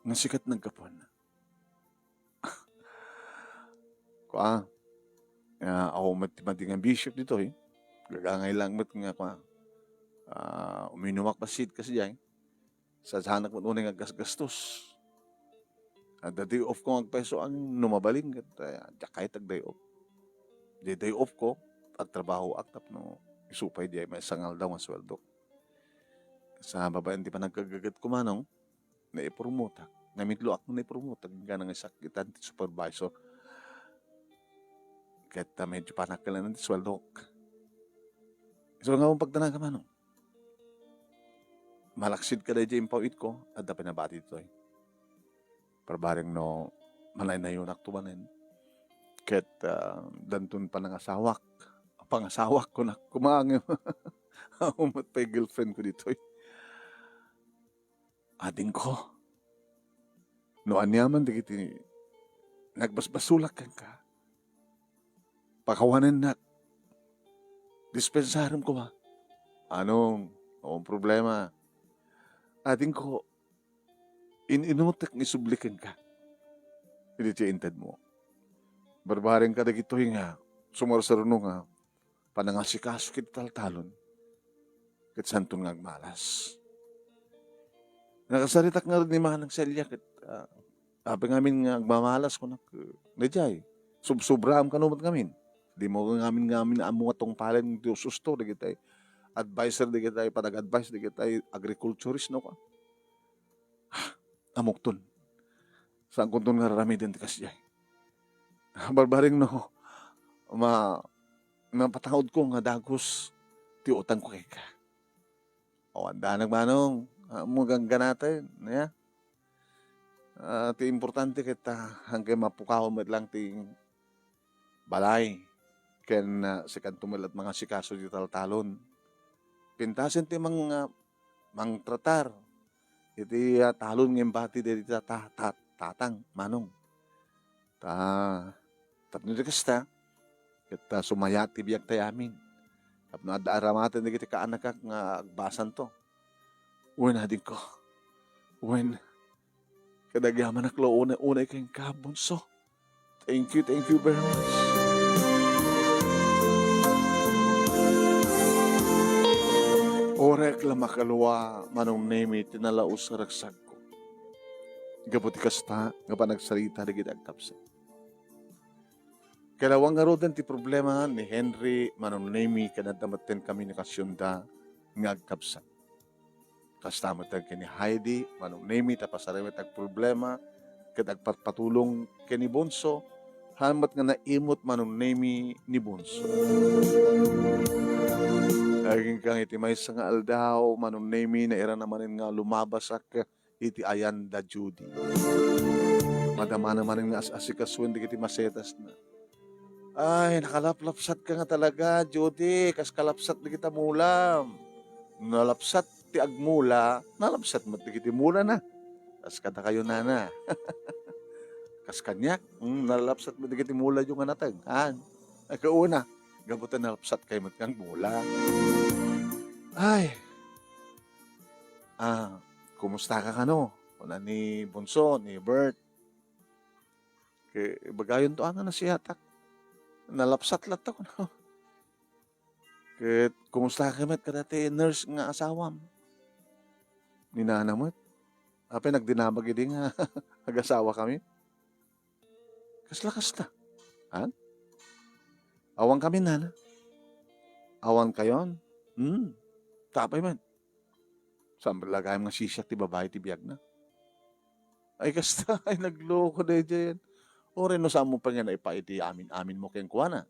nga sika ti naggapuanna. Kua, ah, awan met ti madi nga bisyo ditoy. Gagangay lang met nga, kua, ah, uminumak bassit kasi diay. Saanak met unay nga aggasgastos. Adda day off ko nga agpayso, no mabalin ket, ah, diak kayat ag-day off. Di day off ko, agtrabahoak tapno isu pay diay maysa nga aldaw nga sueldok. Sa babaen ti panagkagaget ko, Manong, naipromotak. Namitloak nga naipromotak, inggana nga isakitan ti supervisor. Ket, ah, medyo panakkelan ti sueldok. Isu nga pagdanagan, Manong. Malaksid ka daydiay impaw-itko, adda pay nabati ditoy. Parbareng no, manaynayonak to manen. Ket, ah, danton panangasawak. Pangasawak, kunak, kumaangem. Umat pay girlfriend ko ditoy. Adingko, no aniaman dagiti nagbasbasolak kenka, pakawanennak. Dispensarem koma. Anong? Awan problema. Adingko, in-inutek nga isubli kenka. Idi ti intedmo. Barbareng kadagitoy nga sumarsaruno nga panangasikaso ket taltalon, ket santon nga agmalas. Nakasaritak ngarud ni Manang Celia ket, ah, apay ngamin nga agmamalas kunak, eh, daydiay, subsobraam kano met ngamin. Dimo ngamin, ngamin ammo nga tungpalen ti ususto dagiti adviser, dagiti panag-advise dagiti agriculturist, no, ka? Amokton. Saankonton nga raramiden ti kasdiay. Barbareng no, ma-, mapataudko nga dagus ti utangko kenka. Awan danag, Manong, ah, mo gangganaten, ya. Ah, ti importante ket, ah, hankay mapukaw met lang ti balay ken, ah, sikanto met la't mangasikaso ti taltalon. Pintasen ti mang-, ah, mangtratar iti, ah, talon nga imbati daydi ta-, ta-, ta-, tatang, Manong. Ta, tapno di kasta, ket, ah, sumayaat ti biagtayo amin. Tapno adda aramaten dagiti kaanakak nga agbasanto. Wen, adingko. Wen, kadagyamanak la unay-unay kenka, Bunso. Thank you, thank you very much. Orek la makalua, Manong Nemi, ti nalaus a ragsakko. Gapu ti kasta nga panagsarita dagiti agkabsat. Kailangan ngaruden ti problema ni Henry, Manong Nemi, ken adda metten komunikasionda nga agkabsat. Kasta met ken ni Heidi, Manong Nemi, ta pasarayo met agproblema ket agpatpatulong ken ni Bunso, haan met nga naimut, Manong Nemi, ni Bunso. Agingga iti maysa nga aldaw, Manong Nemi, nairana manen nga lumabasak iti ayan da Judy. Madamana manen nga as-asikasuen dagiti masetasna. Ay, nakalaplapsatka nga talaga, Judy, kas kalapsat dagita mulam. Nalapsat ti agmula, nalapsat met dagiti mulana. Kas kadakayo, nana. Kas kaniak, mm, nalapsat met dagiti mulayo nga nateng. Ay, kauna, gapu ta nalapsatkayo met nga agmula. Ay, ah, kumusta ka kano? Kuna ni Bunso, ni Bert. Ke, ibagayonto a no nasiatak. Nalapsat latta kuno. Ket kumusta ka met kadati nurse nga asawam? Ni nana met. Apay nagdinamag idi nga agasawakami? Kasla kasta? Han? Awan kami, nana. Awan kayon? Hmm. Tapay man. Saan met la gayam nga sisiak ti babai ti biagna? Ay, kasta, ay, nagloko daydiay. Uray no saan mo pay nga naipa iti amin-amin mo kenkuana.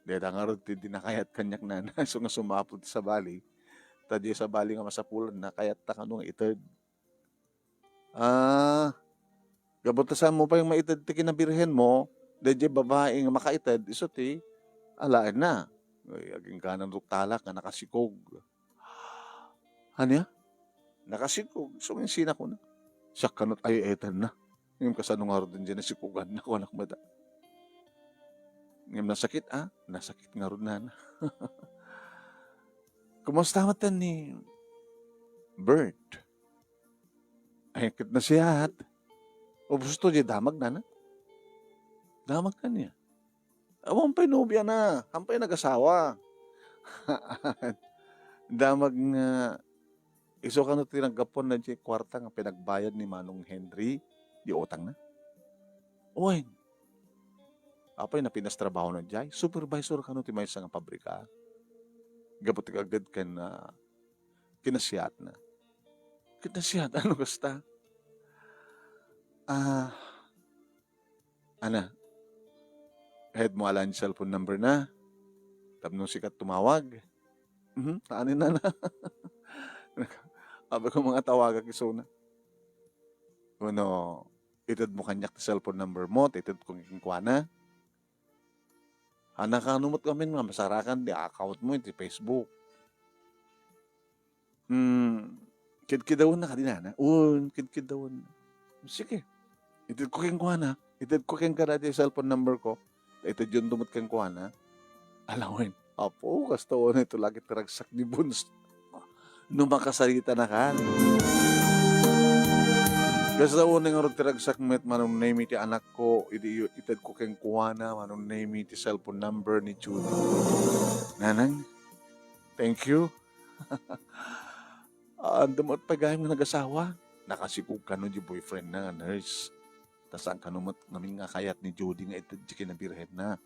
Dayta ngarud ti dinakayat kaniak, nana, isu nga sumapul ti sabali. Ta diay sabali nga masapulan, nakayatta kano nga ited. Ah, gapu ta saan mo pay maited ti kinabirhen mo, daydiay babai nga makaited, isu ti alaenna. Ay, agingganan ruktalak nga nakasikog. Ania? Nakasikog. So, insina ko na. Siak kanot ay etan na. Ngem kasano ngarud daydiay nasikogan na kunak mata. Ngem nasakit, ah? Nasakit ngarud, nana. Kumusta met ni Bert? Ay, ket nasiat. Ubos to, di damag, nana? Damag kaniak. Awan pay nobia na, han pay nagasawa. Damag nga, isu kano ti naggapuan na di kuarta nga pinagbayad ni Manong Henry, di utang na? Wen. apay, napintas trabahona idiay. Supervisor kano ti maysa nga pabrika. Gapu ti aged ken, ah, kinasiatna. Kinasiat, ano kasta? Ah, ana, hed mo ala ni cellphone number na. Tapno sika tumawag. Mhm, naanin na na. Abi ko, mga tawagak isuna. Wenno, ited mo kaniak ti cellphone number mo, ta ited ko kenkuana. Ana, kano met ngamin nga masarakan ti account mo iti Facebook? Hmm, kidkidawen na kadi nana? Wen, kidkidawen. Sige. Ited ko kenkuana. Ited ko kenka dati cellphone number ko. Itedyo met kenkuana. Alawen. Apo, kasta unay ito lagi ti ragsak ni Bons. No makasarita na kan. Kasta unay ngarud ti ragsak met, Manong Nemi, ti anakko, idi ited ko kenkuana, Manong Nemi, ti cellphone number ni Judy. Nanang, thank you. Anda met pay gayam nga nagasawa? Nakasigog kano di boyfriend na nga nurse. Ta saan kano met ngamin nga kayat ni Judy nga ited di kinabirhen na.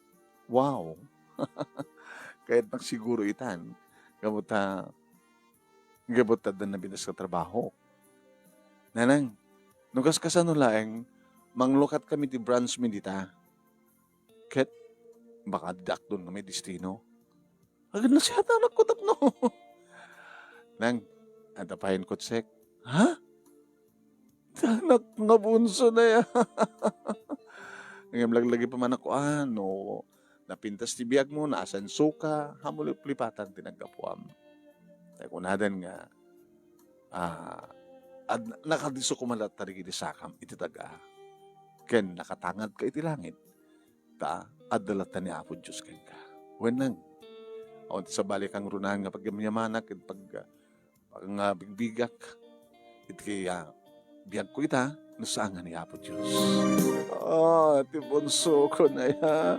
Wow! Kayat nagsiguro itan. Gapu ta, gapu ta adda napintas nga trabaho. Nanang, no kas kasano laeng, manglukat kami ti branch mi dita. Ket, baka adda akdon nga may destino. Agad na siya, anakko, tapno. Nang, adda payen kotsek. Ha? Anak nga bunso na ya. Ngem laglagi pa man ako, ah, no napintas ti biag mo, naasenso ka, hamuliplipatan ti naggapuam. Tay kunadan nga, ah, ad-, nakadisso koma latta dagiti sakam iti daga, ken nakatangad ka iti langit, ta adda latta ni Apo Dios kenka. Wen nang, awan ti sabali kangrunahan nga pagyamyamanak ken pag-, nga bigbigak iti, ah, biagko ita, no saan nga ni Apo Dios. Ah, ti bunso ko na ya.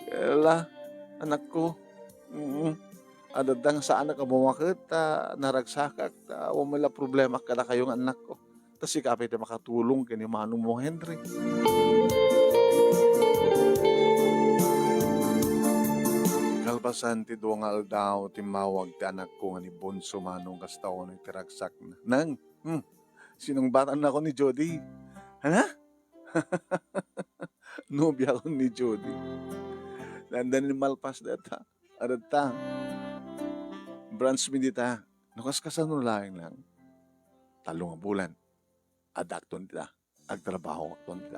Kayla, anakko. Mm. Adda nga saan a kabumaket, ta naragsakak, ta awan met la problema kadakayo nga anakko. Ta sika pay ti makatulong ken ni Manong mo, Henry. Kalpasan ti dua nga aldaw, timmawag ti anakko nga ni Bonso, Manong, kasta unay ti ragsakna. Nang, hmm, sinungbatanko ni Jody. Hana? Nobiakon ni Jody. Dandan ni malpas data. Adda ta. Branch mi dita. No kas kasano laeng lang. Tallo nga bulan. Adda akton dita. Agtrabaho akton dita.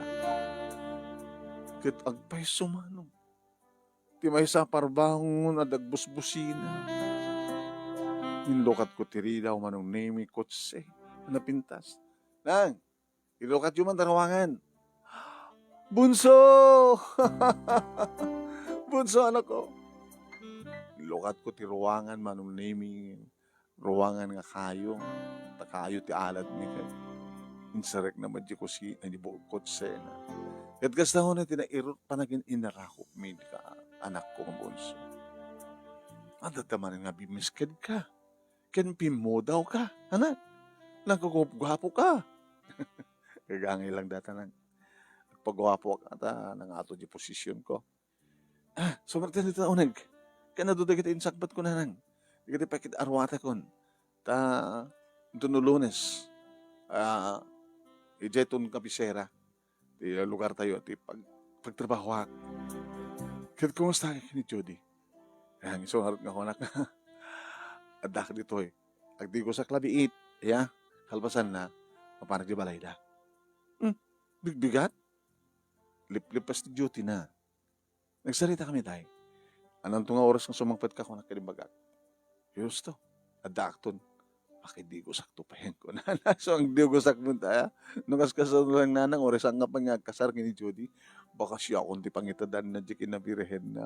Ket agpayso, Manong. Ti maysa a parbangon a dagbusbusina. Inlukatko ti ridaw, Manong Nemi, kotse. Napintas. Nang, ilukatyo man ta ruangan. Bunso! Bunso, anakko. Ilukatko ti ruangan, Manong Nemi. Ruangan nga kayo. Ta kayo ti aladmi ket inserrekna met di kusina, di bu-, kotsena. Ket kasta unay ti nairut panagin-inarakopmi ka, anakko nga bunso. Adda ta manen nga bimisked ka. Ken pimmudaw ka, anak. Nagguguapguapo ka. Gagangay lang data nang agpaguapoak ta nangato di posisyonko. Ah, sumarten dita uneg. Ken adu dagiti insakbatko, Nanang. Dagiti pakit-aruatakon. Ta, inton no Lunes, ah, idiay ton kabisera ti lugartayo ti pag-, pagtrabahoak. Ket kumusta ni Jody? Ayan, isu ngarud nga kunak. Addak ditoy. Agdigosak labiit, ya. Kalpasanna, mapanak di balayda. Hmm, bigbigat? Liplipas ti duty na. Nagsarita kami, tay. Ananto nga oras nga sumangpet ka, kunak kadi bagak. Yusto, adda akton. Pakidigosakto payen ko. Nana, so ang digosakmo, tay, a? No kas kasano lang, Nanang, oras nga pay nga agkasar ken ni Jody, baka siya akon ti pangitadan na di kinabirhen na.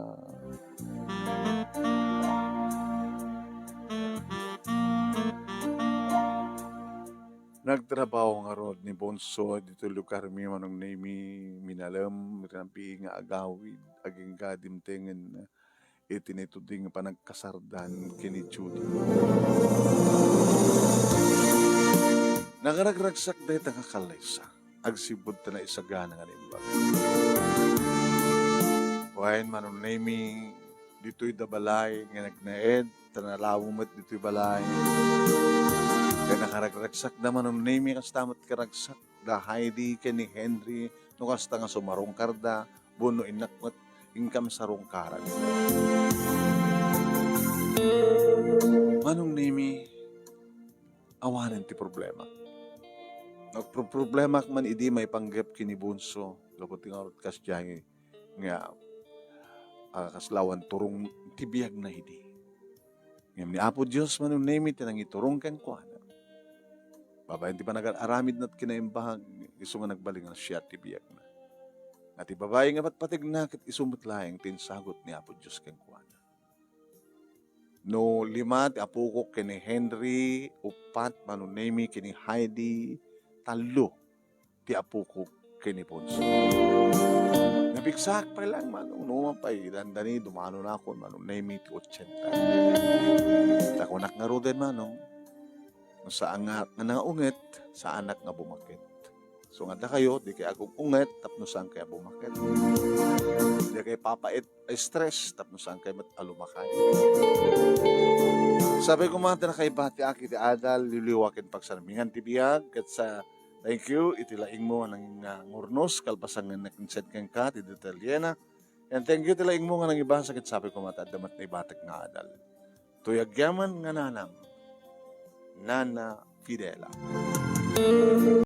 Nagtrabaho ngarud ni Bonso ditoy lugar mi, Manong Nemi, minalem, rinampi nga agawid, agingga dimtengen iti naitudi nga panagkasardan ken ni Judy. Nagaragragsak dayta nga kalesa, agsipud ta naisagana nga naimbag. Wen, Manong Nemi, ditoy da balay nga nagnaed, ta nalawa met ditoy balay. Ken nakaragragsak da, Manong Nemi, kasta met karagsak da Heidi ken ni Henry, no kasta nga sumarungkarda, wenno innak met inkam sarungkaran. Manong Nemi, awanen ti problema. Nagpro-, problemak man idi maipanggep ken ni Bunso, gapu ti ngarud kasdiay nga, ah, kaslawan turong ti biagna idi. Ngem ni Apo Dios, Manong Nemi, ti nangiturong kenkuana. Babaen ti panagar-aramidna ti kinaimbag, isu nga nagbalin nga siak ti biagna. Nga ti babai nga patpategna ket isu met laeng ti insagut ni Apo Dios kenkuana. No lima ti apokok ken ni Henry, uppat, Manong Nemi, ken ni Heidi, tallo ti apokok ken ni Ponce. Napigsaak pay laeng, Manong, no man pay dandani, dumanonakon, Manong Nemi, ti otsenta. Ta kunak ngaruden, Manong, no saan nga, nga nangaunget, saanak nga bumaket. So, nga dakayo, dikay agung-unget tapno saankay a bumaket. Dikay papait a stress tapno saankay met a lumakay. Sapay koma ti nakaibatiak iti adal, liwliwa ken pagsarmingan ti biag, ket sa, thank you iti laingmo a nang-, nga ngurnos, kalpasan nga nag-send kenka ti detalyena. And thank you iti laingmo nga nangibasa, ket sapay koma ti adda met naibatek nga adal. Toy agyaman nga nanang, Nana Fidela.